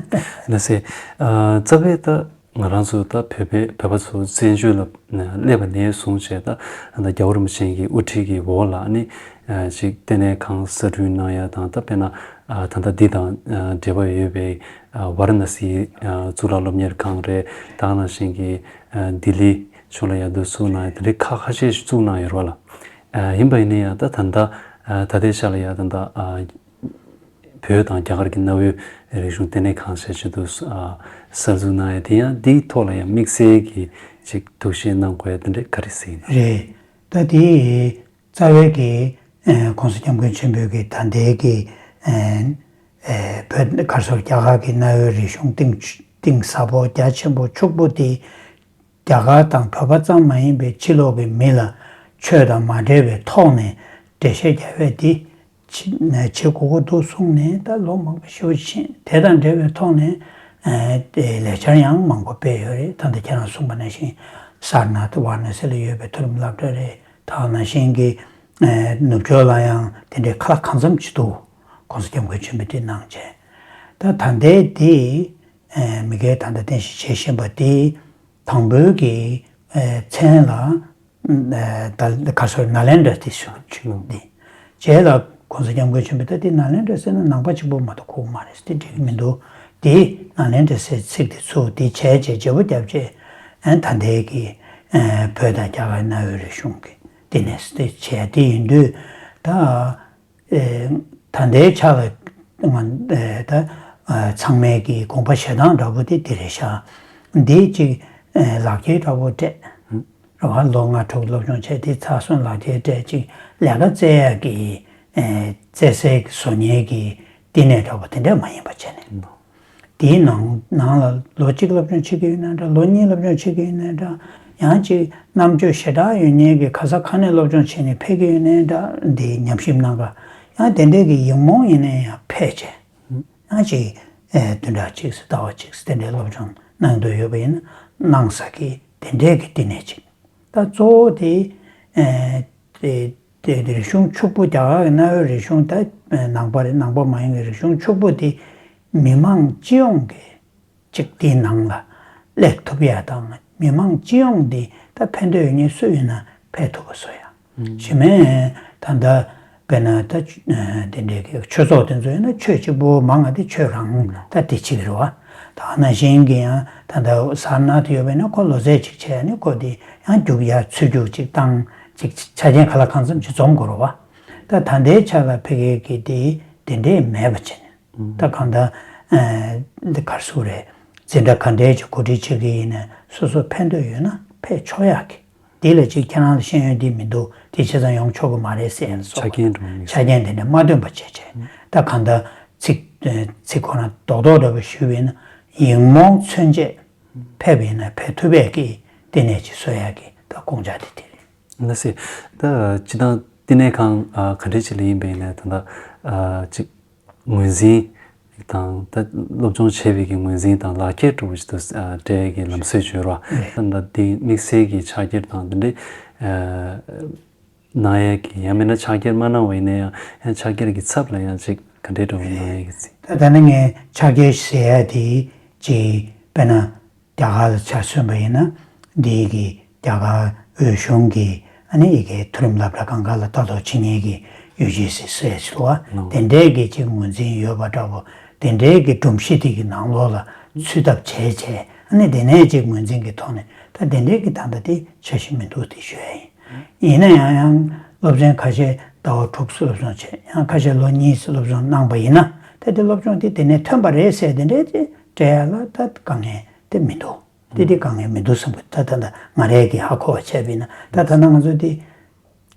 ལགས་སེ། ཨ་རྩ་བའི་ད་ང་རང་ཚོ་ད་བོད་པའི་བོད་པ་ཚོ་བཙན་བྱོལ་ལ་སླེབས་པ་ནས་བཟུང་བྱས་ད་ད་རྒྱལ་བ་རིན་པོ་ཆེ་གི་དབུ་ཁྲིད་ཀྱི་འོག་ལ་ནི་ཅིག་ལྟེ་གནས་ཁང་གསར་སྐྲུན་གནང་ཡ་དང་། ད་དཔེར་ན་ད་ལྟ་འདི་དང་འབྲེལ་བ་ཡོད་པའི་ཝཱ་ར་ཎ་སི་གཙུག་ལག་སློབ་གཉེར་ཁང་རེད། ད་ག་ནང་བཞིན་གྱི་ལྡི་ལི་ཕྱོགས་ལ་ཡ་འདུག་བཙུགས་གནང་ཡ་དེ་འདྲའི་ཁག་ཁ་ཤས་ཤིག་བཙུགས་གནང་ཡོད་རེད་བ་ལ། ཡིན་པ་ཡིན་ན་ཡང་ད་ད་ལྟ་ད་ལྟའི་ཆ་ལ་ཡ་ད་ལྟ་བོད་དང་རྒྱ་གར་གྱི་གནའ་བོའི་རིག་གཞུང་ལྟེ་གནས་ཁང་ཞེས་བྱས་འདུག་གསར་འཛུགས་གནང་ཡ་དེ་ཡང་འདིའི་ཐོག་ལ་ཡང་དམིགས་བསལ་གྱི་ཅིག་ཐུགས་བཞེས་གནང་དགོས་ཡ་དེ་འདྲ་ག་རེ་གཟིགས་ཡིན། རེད། ད་དེ་རྩ་བའི་གི་ཨ་གོང་ས་སྐྱབས་མགོན་ཆེན་པོའི་གི་ད་ལྟའི་གི་ཨ་ཨ་བོད་ག་རེ་ཟེར་རྒྱ་གར་གྱི་གནའ་བོའི་རིག་གཞུང་གཏིང་གཏིང་ཟབ་པོ་རྒྱ་ཆེན་པོ་ཕྱུག་པོ་དེ་རྒྱ་གར་དང་བོད་པ་ཙམ་མ་ཡིན་པའི་ཕྱི་ལོགས་ཀྱི་མི་ལ་ཆོས་དང་མ་འབྲེལ་བའི་ཐོག་ནས་འགྲེལ་བཤད་རྒྱག་ཡ་དེ་བྱེད་བྱེད་དགོས་ཀྱི་འདུག་གསུངས་ནས་ད་ལོ་མང་པོ་ཞེ་པོ་ཕྱིན། དེ་དང་འབྲེལ་བའི་ཐོག་ནས་ ཨ་དེ་ལས་འཆར་ཡང་མང་པོ་སྤེལ་ཡོད་རེད། ད་ལྟ་ཁྱེད་རང་གསུངས་པ་ནང་བཞིན་སཱར་ནཱཐ་ཝཱ་ར་ཎ་སི་ལ་ཡོད་པའི་མཐོ་རིམ་སློབ་གྲྭ་རེད། ད་ནང་བཞིན་གྱི་ཨ་ནུབ་ཕྱོགས་ལ་ཡང་དེ་འདྲའི་ཁ་ལག་གང་འཚམ་ཅིག་འདུག ༸གོང་ས་༸སྐྱབས་མགོན་ཆེན་པོས་དེ་གནང་བྱས། ད་ད་ལྟའི་དེ་ཨ་མི་སྒེར་ད་ལྟ་རྟེན་གཞི་བྱེད་བཞིན་པ་དེ་དང་པོའི་གི་ཨ་མཚན་ལ་ཨ་ད་ག་སོ་ནཱ་ལེནྡྲ་དེ་ཞུ་ཞུ་འདི། རྗེས་ལ་༸གོང་ས་༸སྐྱབས་མགོན་ཆེན་པོས་ད་དེ་ནཱ་ལེནྡྲ་ཟེར་ན་ནང་པ་གཅིག་པོ་མ་གཏོགས་ཁུག་མ་རེད། དེ་འགྲིག་གི་མི་འདུག་དེ་ནཱ་ལེནྡྲ་ཟེར་ཚིག་དེ་ཚུར་དེ་བྱས་བྱས་བརྗེ་པོ་བརྒྱབ་བྱས་ཨ་ད་ལྟའི་གི་ཨ་བོད་དང་རྒྱ་གར་གནའ་བོའི་རིག་གཞུང་གི་དེ་ནས་དེ་བྱས་དེ་ཡིན་དུས་ད། ཨེ་ད་ལྟའི་ཆ་ལ་ང་ཨེ་ད་ཨ་ཚང་མའི་གི་དགོངས་པ་བཞེས་སྟངས་འདྲ་པོ་དེ་དེ་རེད་ཤག་འདི་གཅིག་ཨེ་ལག་འཁྱེར་འདྲ་པོ་སྤྲད་རེད་བ། ལོ་ལྔ་དྲུག་སློབ་སྦྱོང་བྱས་དེ་ཚར་སོང་ལག་འཁྱེར་སྤྲད་ཅིག་ལས་ཀ་བཙལ་ཡག་གི་ཨེ་བཙལ་སའི་བཟོ་མཁན་གི་བསྟི་གནས་འདྲ་པོ་དེ་འདྲ་མ་ཡིན་པ་བྱས་ནས། དེའི་ནང་ནང་ལ་ལོ་གཅིག་སློབ་སྦྱོང་བྱེད་ཀྱི་ཡོད་ན་འདྲ། ལོ་གཉིས་སློབ་སྦྱོང་བྱེད་ཀྱི་ཡོད་ན་འདྲ། ཡང་ཅིག་རྣམ་དཔྱོད་ཞེ་དྲག་ཡོད་མཁན་གྱི་ག་ས་ག་ནས་སློབ་སྦྱོང་བྱས་ནས་ཕེབས་ཀྱི་ཡོད་ན་འདྲ། འདི་ཉམས་ཞིབ་གནང་ག་ཡང་དེ་འདྲས་ཀྱི་ཡིག་རྨོངས་ཡིན་ན་ཡང་ཕེབས་བྱས། ཡང་ཅིག་ཨེ་བདུན་ཕྲག་གཅིག་ཙམ་ཟླ་བ་གཅིག་ཙམ་དེ་འདྲའི་སློབ་སྦྱོང་གནང་འདོད་ཡོད་པ་ཡིན་ན་གནང་ས་གི་དེ་འདྲས་ཀྱི་བསྟི་གནས་ཅིག་ད་གཙོ་བོ་དེ་ཨེ་དེ་དེ་རིག་གཞུང་ཕྱུག་པོ་རྒྱ་གར་གྱི་གནའ་བོའི་རིག་གཞུང་ད་ནང་པ་རེད། ནང་པ་མ་ཡིན་པའི་རིག་གཞུང་ཕྱུག་པོ་དེ་མི་མང་སྤྱི་ཡོངས་ཀྱི་ཅིག་དེའི་ནང་ལ་སླེབས་ཐུབ་ཡ་དང་མི་མང་སྤྱི་ཡོངས་དེ་ད་ཕན་ཐོགས་ཡོད་མཁན་སུ་ཡིན་ན་ཕན་ཐུབ་པ་བཟོ་ཡ། གཞི་མེད་ད་ལྟ་དཔེར་ན་ད་དེ་འདྲའི་གི་ཆོས་ཚོགས་དེ་ཚོ་ཡིན་ན་ཆོས་གཅིག་པོ་མང་ང་དེ་ཆོས་རང་ད་དེ་གཅིག་རེད་བ། ད་ནང་བཞིན་གྱི་ཡང་ད་ལྟ་སཱར་ནཱཐ་ཡོད་པས་ན་ཁོ་ལོ་ཙཱ་གཅིག་བྱས་ནས་ཁོ་དེ་ཡང་རྒྱུགས་ཡ་ཚུར་རྒྱུགས་གཅིག་བཏང་གཅིག་ཆ་རྐྱེན་ག་ལ་གང་འཚམ་ཅིག་འཛོམས་དགོས་རེད་བ། ད་ད་ལྟའི་ཆ་ལ་ཕ་གི་གི་དེ་དེ་འདྲས་མེད་པ་བྱས་ནས་ད་གང་ལྟར་འདི་གར་སུ་རེད། འཛིན་གྲྭ་ག་འདྲས་ཀྱི་གོ་སྒྲིག་བྱེད་ཀྱི་ཡིན་ན་སོ་སོ་ཕན་ཐོགས་ཡོད་ན་ཕེབས་ཆོག་ཡག་གི་དེ་ལ་ཅིག་ཁྱེད་རང་ལ་ཤེས་ཡོན་འདི་མི་འདུག་དེ་བྱས་ཙང་ཡོང་ཆོག་གི་མ་རེད་ཟེར་ཡ་ལ་སོགས་པ་ཆ་རྐྱེན་འགྲོ་མི་ཆ་རྐྱེན་དེ་འདྲ་མ་འདོན་པ་བྱས་བྱས་ད་གང་ལྟར་ཚིག་ཚིག་ཁོ་ན་རྡོག་རྡོག་འདྲ་པོ་ཞུས་པ་ཡིན་ན་ཡིག་རྨོངས་མཚོན་བྱེད་ཕེབས་པ་ཡིན་ན་ཕེབས་ཐུབ་པའི་གི་བསྟི་གནས་ཅིག་བཟོ་ཡག་གི་ད་དགོངས་འཆར་དེ་དེ་རེད། ལགས་སེ། ད་སྤྱི་བཏང་བསྟི་གནས་ཁང་ཨ་ག་འདྲ་ཅིག་ལ་ཡིན་པ་ཡིན་ན་ད་ལྟ་ཨ་ཅིག་ངོས་འཛིན་དང་ད་སློབ་སྦྱོང་བྱས་པའི་གི་ངོས་འཛིན་དང་ལག་འཁྱེར་འདྲ་པོ་ཞིག་ཏུ་ཨ་སྤྲད་ཀྱི་ལམ་སྲོལ་ཅིག་ཡོད་རེད་བ། ད་ལྟ་འདི་དམིགས་བསལ་གྱི་ཕྱག་འཁྱེར་དང་འདི་འདྲའི་ཨ་གནང་ཡས་ཀྱི་ཡང་མིན་ན་ཕྱག་འཁྱེར་མ་གནང་བ་ཡིན་ན་ཡང་ཡང་ཕྱག་འཁྱེར་གྱི་ཚབ་ལ་ཡང་ཅིག་ག་འདྲའི་འདྲ་པོ་གནང་ཡས་ཀྱི་རྩིས། ད་ད་ནི་ངས་ཕྱག་འཁྱེར་ཟེར་ཡ་དེ་ཅིག་དཔེར་ན། རྒྱ་གར་ལ་ཆ་མཚོན་པ་ཡིན་ན་འདི་གི་རྒྱ་གར་འོས་གཞུང་གི་ཨ་ནི་ཡི་གེ་མཐོ་རིམ་སློབ་གྲྭ་གང་ག་ལ་ལྟ་རྟོག་བྱེད་མཁན་གྱི་ཡུ་ཇི་སི་ཟེར་ཞིག་འདུག་བ། དེ་འདྲའི་གི་ཅིག་ངོས་འཛིན་ཡོད་པ་འདྲ་པོ་དེ་འདྲའི་གི་སྒྲོམ་གཞི་དེ་གི་ནང་ལོགས་ལ་ཚུད་ཐབས་བྱས་བྱས་ཨ་ནི་དེ་ནས་ཅིག་ངོས་འཛིན་གྱི་ཐོག་ནས་ད་དེ་འདྲའི་གི་ད་ལྟ་དེ་འཆར་གཞི་མི་འདུག་དེ་ཞུ་ཡ་ཡིན། ཡིན་ན་ཡང་ཡང་སློབ་ཚན་ཁ་ཤས་ཟླ་བ་དྲུག་ཙམ་སློབ་སྦྱོང་བྱས་ཡང་ཁ་ཤས་ལོ་གཉིས་ཙམ་སློབ་སྦྱོང་གནང་པ་ཡིན་ན་ད་དེ་སློབ་སྦྱོང་དེ་དེ་ནས་ཐོན་པ་རེད་ཟེར་དེ་འདྲའི་ཅིག་སྤྲད་ཡ་ལ་ད་དཀའ་ངལ་དེ་མི་འདུག་དེ་དེ་དཀའ་ངལ་མི་འདུག་བསམ་གི། ད་ད་ད་ང་རའི་གི་ཧ་གོ་བ་བྱས་པ་ཡིན་ན་ད་ད་ལྟ་ང་ཚོ་དེ་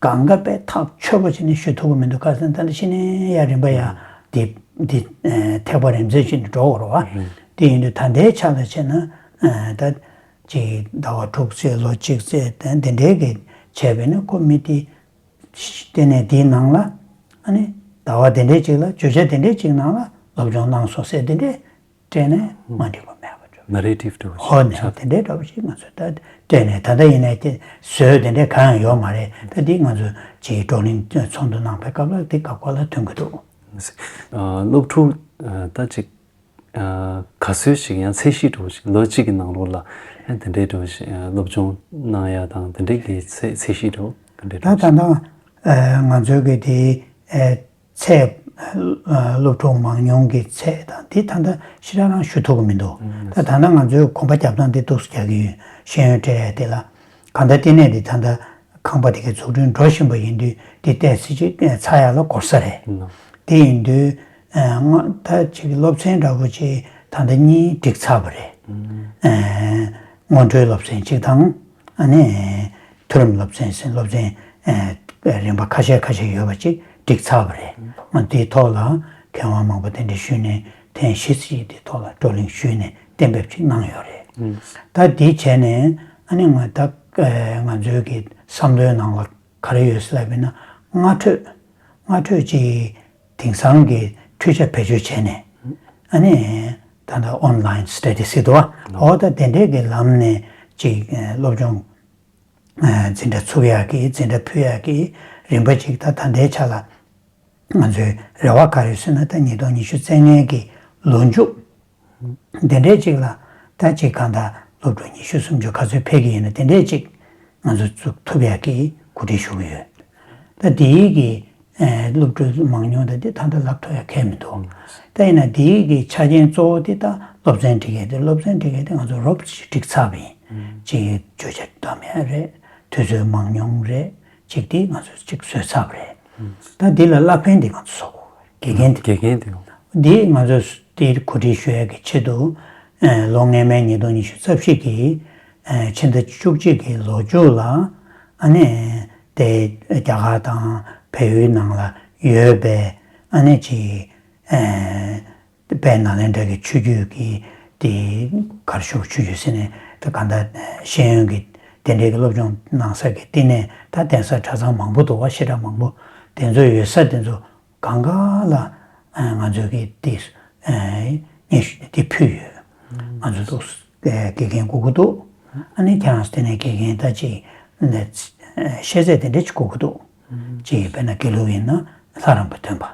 གང་ག་དཔེ་ཐག་ཆོད་པོ་བྱས་ནས་ཞུ་ཐུབ་ཀྱི་མི་འདུག་ག་ཟེར་ན་ད་ལྟ་ཕྱི་ནས་ཡར་རིམ་པ་ཡར་དེ་དེ་ཐེག་པ་རིམ་འཛེགས་བྱས་ནས་འགྲོ་དགོས་རེད་བ། དེ་ཡིན་དུས་ད་ལྟའི་ཆ་ལ་བྱས་ན་ད་ཅིག་ཟླ་བ་དྲུག་ཙམ་ལོ་གཅིག་ཙམ་དེ་འདྲའི་གི་བྱས་པས་ན་ཁོ་མི་དེ་ལྟེ་གནས་དེའི་ནང་ལ་ཨ་ནི་ཟླ་བ་དེ་འདྲའི་ཅིག་ལ་བརྗོད་བྱ་དེ་འདྲའི་ཅིག་ནང་ལ་སློབ་སྦྱོང་གནང་སོང་ཟེར་དེ་འདྲའི་སྤྲད་ནས་མ་འགྲིག་པ་མེད་པ་འགྲོ། ནེ་རེ་ཊིབ་འདྲ་བོ་ཞིག་ཧོ་ནས་ཆགས། དེ་འདྲའི་འདྲ་བོ་ཞིག་ང་ཚོས་ད་སྤྲད་ནས་ད་ལྟ་ཡིན་ནའི་དེ་བཟོས་དེ་འདྲའི་གང་ཡང་ཡོད་མ་རེད། ད་འདི་ང་ཚོས་ཅིག་བགྲོ་གླེང་ཚོགས་འདུ་གནང་པའི་སྐབས་ལ་དེ་སྐབས་ཁ་ལ་ཐོན་གྱི་འདུག་ཨ་སློབ་ཕྲུག་ཨ་ད་ཅིག་ཨ་ག་ཚོད་ཞིག་ཡང་ཚད་གཞི་འདྲ་བོ་ཞིག་ལོ་གཅིག་གི་ནང་ལོགས་ལ་ཨ་དེ་འདྲའི་འདྲ་བོ་ཞིག་ཨ་སློབ་སྦྱོང་གནང་ཡ་དང་དེ་འདྲའི་གི་ཚད་ཚད་གཞི་འདྲ་བོ་ག་འདྲའི་ད་འདྲ་ད་བོ་ཞིག་ད་ཨ་ང་ཚོའི་གི་དེ་ཨ་ཚད་ཨ་སློབ་ཕྲུག་མང་ཉུང་གི་ཚད་དང་དེ་ད་ལྟ་ཞེ་དྲག་རང་ཞུ་ཐུབ་ཀྱི་མི་འདུག་ད་ད་ལྟ་ང་ཚོའི་གོམ་པ་རྒྱབ་སྟངས་དེ་འདུག་སེ་རྒྱག་གི་ཡོད། ཤེས་ཡོན་སྤྲད་ཡ་དེ་ལ་གང་ལྟར་ལྟེ་གནས་དེ་ད་ལྟ་ཁང་པ་དེ་གའི་འཛུགས་སྐྲུན་འགྲོ་བཞིན་པ་ཡིན་དུས་དེ་ཏོག་ཙམ་ཅིག་ཚར་ཡ་ལ་འགོར་ས་རེད། དེ་ཡིན་དུས་ཨ་སྔོན་ད་ཅིག་སློབ་ཚན་འདྲ་པོ་ཅིག་ད་ལྟ་གཉིས་བསྒྲིགས་ཚར་བ་རེད། ཨ་སྔོན་འགྲོའི་སློབ་ཚན་གཅིག་དང་ཨ་ནི་མཐོ་རིམ་སློབ་ཚན་ཟེར་སློབ་ཚན་ཨ་རིམ་པ་ཁ་ཤས་ཁ་ཤས་ཡོད་པ་ཅིག་བསྒྲིགས་ཚར་བ་རེད། ཨ་དེའི་ཐོག་ལ་མཁས་དབང་མང་པོ་གདན་འདྲེན་ཞུས་ནས་ཐེངས་བཞི་ཙམ་དེའི་ཐོག་ལ་བགྲོ་གླེང་ཞུས་ནས་གཏན་འབེབས་ཅིག་གནང་ཡོད་རེད། ད་དེ་བྱས་ནས་ཨ་ནི་ང་ད་ང་ཚོའི་གི་བསམ་བློའི་ནང་ལ་ག་རེ་ཡོད་ཟེར་ལབ་ན་སྔ་འཕྲོས་སྔ་འཕྲོས་ཅིག་དེང་སང་གི་འཕྲུལ་ཆ་བེད་སྤྱོད་བྱས་ནས་ཨ་ནི་ད་ ད་ལྟ་ཨོན་ལའིན་སི་ཊ་ཌི་ཟེར་འདུག་བ། འོ་ད་དེ་འདྲའི་གི་ལམ་ནས་ཅིག་སློབ་སྦྱོང་འཛིན་གྲྭ་ཚུགས་ཡག་གི་འཛིན་གྲྭ་ཕུལ་ཡག་གི་རིམ་པ་ཅིག་ད་ད་ལྟའི་ཆ་ལ་ང་ཚོའི་རེ་བ་ག་རེ་ཡོད་ཟེར་ན། ད་ཉིས་སྟོང་ཉི་ཤུ་རྩ་ལྔའི་གི་ལོ་མཇུག་དེ་འདྲའི་ཅིག་ལ་ད་ཅིག་གང་ལྟར་སློབ་ཕྲུག་ཉི་ཤུ་སུམ་ཅུ་ག་ཚོད་ཕེབས་ཀྱི་ཡིན་ན། དེ་འདྲའི་ཅིག་ང་ཚོ་བཙུགས་ཐུབ་ཡག་གི་གོ་སྒྲིག་ཞུ་གི་ཡོད། ད་དེའི་གི་ཨ་སློབ་ཕྲུག་མང་ཉུང་ད་དེ་ད་ལྟ་ལབ་ཐུབ་ཡག་གལ་མི་འདུག་ད་ཡིན་ན་དེའི་གི་ཆ་རྐྱེན་གཙོ་བོ་དེ་ད་སློབ་ཚན་སྒྲིག་ཡས་དེ། སློབ་ཚན་སྒྲིག་ཡས་དེ་ང་ཚོ་རོབ་ཙམ་སྒྲིག་ཚར་བ་ཡིན། ཅིག་བརྗོད་བྱ་གཏོང་ཡས་རེད། དུས་ཚོད་མང་ཉུང་རེད། ཅིག་དེ་ང་ཚོ་ཅིག་བཟོས་ཚར་བ་རེད། ད་འདི་ལ་བསླབ་མཁན་དེ་ང་ཚོ་བཟོ་དགོས། དགེ་རྒན་དེ། དགེ་རྒན་དེ། འདི་ང་ཚོས་འདིར་གོ་སྒྲིག་ཞུ་ཡག་གི་ཆེད་དུ། ཨ་ལོ་སྔོན་མའི་ཉིས་སྟོང་ཉི་ཤུ་རྩ་བཞི་གི་ཨ་ཕྱི་ཟླ་བཅུ་གཅིག་གི་ལོ་མཇུག་ལ། ཨ་ནི་དེ་རྒྱ་གར་དང་བལ་ཡུལ་ནང་ལ་ཡོད་པའི་ཨ་ནི་ཅིག་ཨ་དཔལ་ནཱ་ལེནྡྲ་གི་ཆོས་བརྒྱུད་ཀྱི་དེ་གར་ཞུགས། ཆོས་བརྒྱུད་ཟེར་ནས་ད་གང་ལྟར་ཤེས་ཡོན་གྱི་དེ་འདྲའི་གི་སློབ་སྦྱོང་གནང་ས་གི་བསྟི་གནས་ད་གདན་ས་གྲྭ་ཚང་མང་པོ་འདུག་བ། བཤད་གྲྭ་མང་པོ་དེ་ཚོ་ཡོད་ས་དེ་ཚོ་གང་ག་ལ་ཨ་ང་ཚོས་ཀྱི་དེ་ཨ་སྙན་ཞུ་དེ་ཕུལ་ཡོད། ང་ཚོ་འདུག་ཨ་དགེ་རྒན་དགོས་ཀྱི་འདུག་ཨ་ནི་ཁྱེད་རང་ཚོ་དེ་ནས་དགེ་རྒན་ད་ཅིག་ནས་ཤེས་ཚད་དེ་འདྲ་ཅིག་དགོས་ཀྱི་འདུག་ཅིག་དཔེར་ན་དགེ་ལུགས་ཡིན་ན་ལྷ་རམས་པ་ཐོན་པ།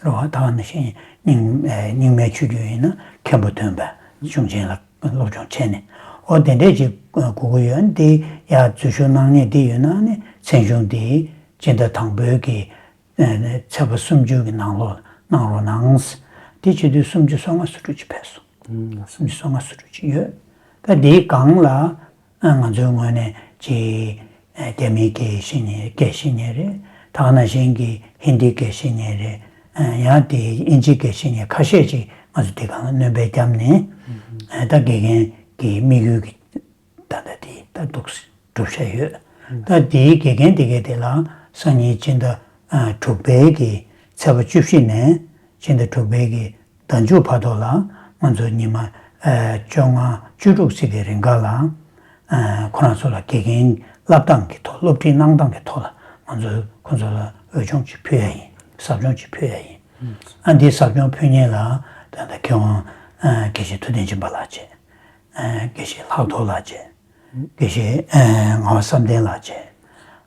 རེད་བ། ད་ག་ནང་བཞིན་རྙིང་ཨ་རྙིང་མའི་ཆོས་བརྒྱུད་ཡིན་ན་མཁན་པོ་ཐོན་པ། གཞུང་ཆེན་ལ་སློབ་སྦྱོང་བྱས་ནས། འོ་དེ་འདྲས་ཅིག་དགོས་ཀྱི་ཡོད། འདི་ཡར་འཛུལ་ཞུགས་གནང་མཁན་འདི་ཡོད་ན་ནི་མཚན་གཞུང་འདི་སྤྱི་ཟླ་དང་པོའི་གི་ཨ་ཚེས་པ་སུམ་ཅུ་གི་ནང་ལོགས་གནང་རོགས་གནང་། དེ་བྱེད་དུས་སུམ་ཅུ་སོ་ལྔ་སོ་དྲུག་ཅིག་ཕེབས་སོང་། ཨུམ། སུམ་ཅུ་སོ་ལྔ་སོ་དྲུག་ཅིག་ཡོད། ད་དེའི་སྒང་ལ་ཨ་ང་ཚོའི་ངོས་ནས་ཅིག་ཨ་རྒྱ་མིའི་སྐད་ཤེས་མཁན། སྐད་ཤེས་མཁན་རེད། ད་ག་ནང་བཞིན་གྱི་ཧིན་དིའི་སྐད་ཤེས་མཁན་རེད། ཨ་ཡང་དེ་དབྱིན་ཇིའི་སྐད་ཤེས་མཁན་ཁ་ཤས་ཅིག་ང་ཚོ་དེ་སྒང་ལ་སྣོན་པ་བརྒྱབ་ནས། ཨ་ད་དགེ་རྒན་གྱི་དམིགས་ཡུལ་གྱི་ད་ལྟ་དེ་ད་འདུག་སེ་གྲུབ་བཞག་ཡོད། ད་དེའི་དགེ་རྒན་དེ་གས་དེ་ལ་སང་ཉིན་སྤྱི་ཟླ་ཨ་དྲུག་པའི་གི་ཚེས་པ་བཅུ་བཞི་ནས་སྤྱི་ཟླ་དྲུག་པའི་གི་ཟླ་མཇུག་བར་དུ་ལ་ང་ཚོ་ཉི་མ་ཨ་བཅོ་ལྔ་བཅུ་དྲུག་ཙམ་གྱི་རིང་ག་ལ་ཨ་ཁོ་རང་ཚོ་ལ་དགེ་རྒན་བསླབ་སྟངས་ཀྱི་ཐོག། སློབ་ཁྲིད་གནང་སྟངས་ཀྱི་ཐོག་ལ་ང་ཚོ་ཁོ་ཚོ་ལ་འོས་སྦྱོང་ཅིག་ཕུལ་ཡ་ཡིན། ཟབ་སྦྱོང་ཅིག་ཕུལ་ཡ་ཡིན། ཨ་འདི་ཟབ་སྦྱོང་ཕུལ་མཁན་ལ་ད་ལྟ་མཁས་དབང་ཨ་དགེ་བཤེས་ཐུབ་བསྟན་སྦྱིན་པ་ལགས་བྱས། ཨ་དགེ་བཤེས་ལྷག་རྡོར་ལགས་བྱས། དགེ་བཤེས་ཨ་ངག་དབང་བསམ་གཏན་ལགས་བྱས།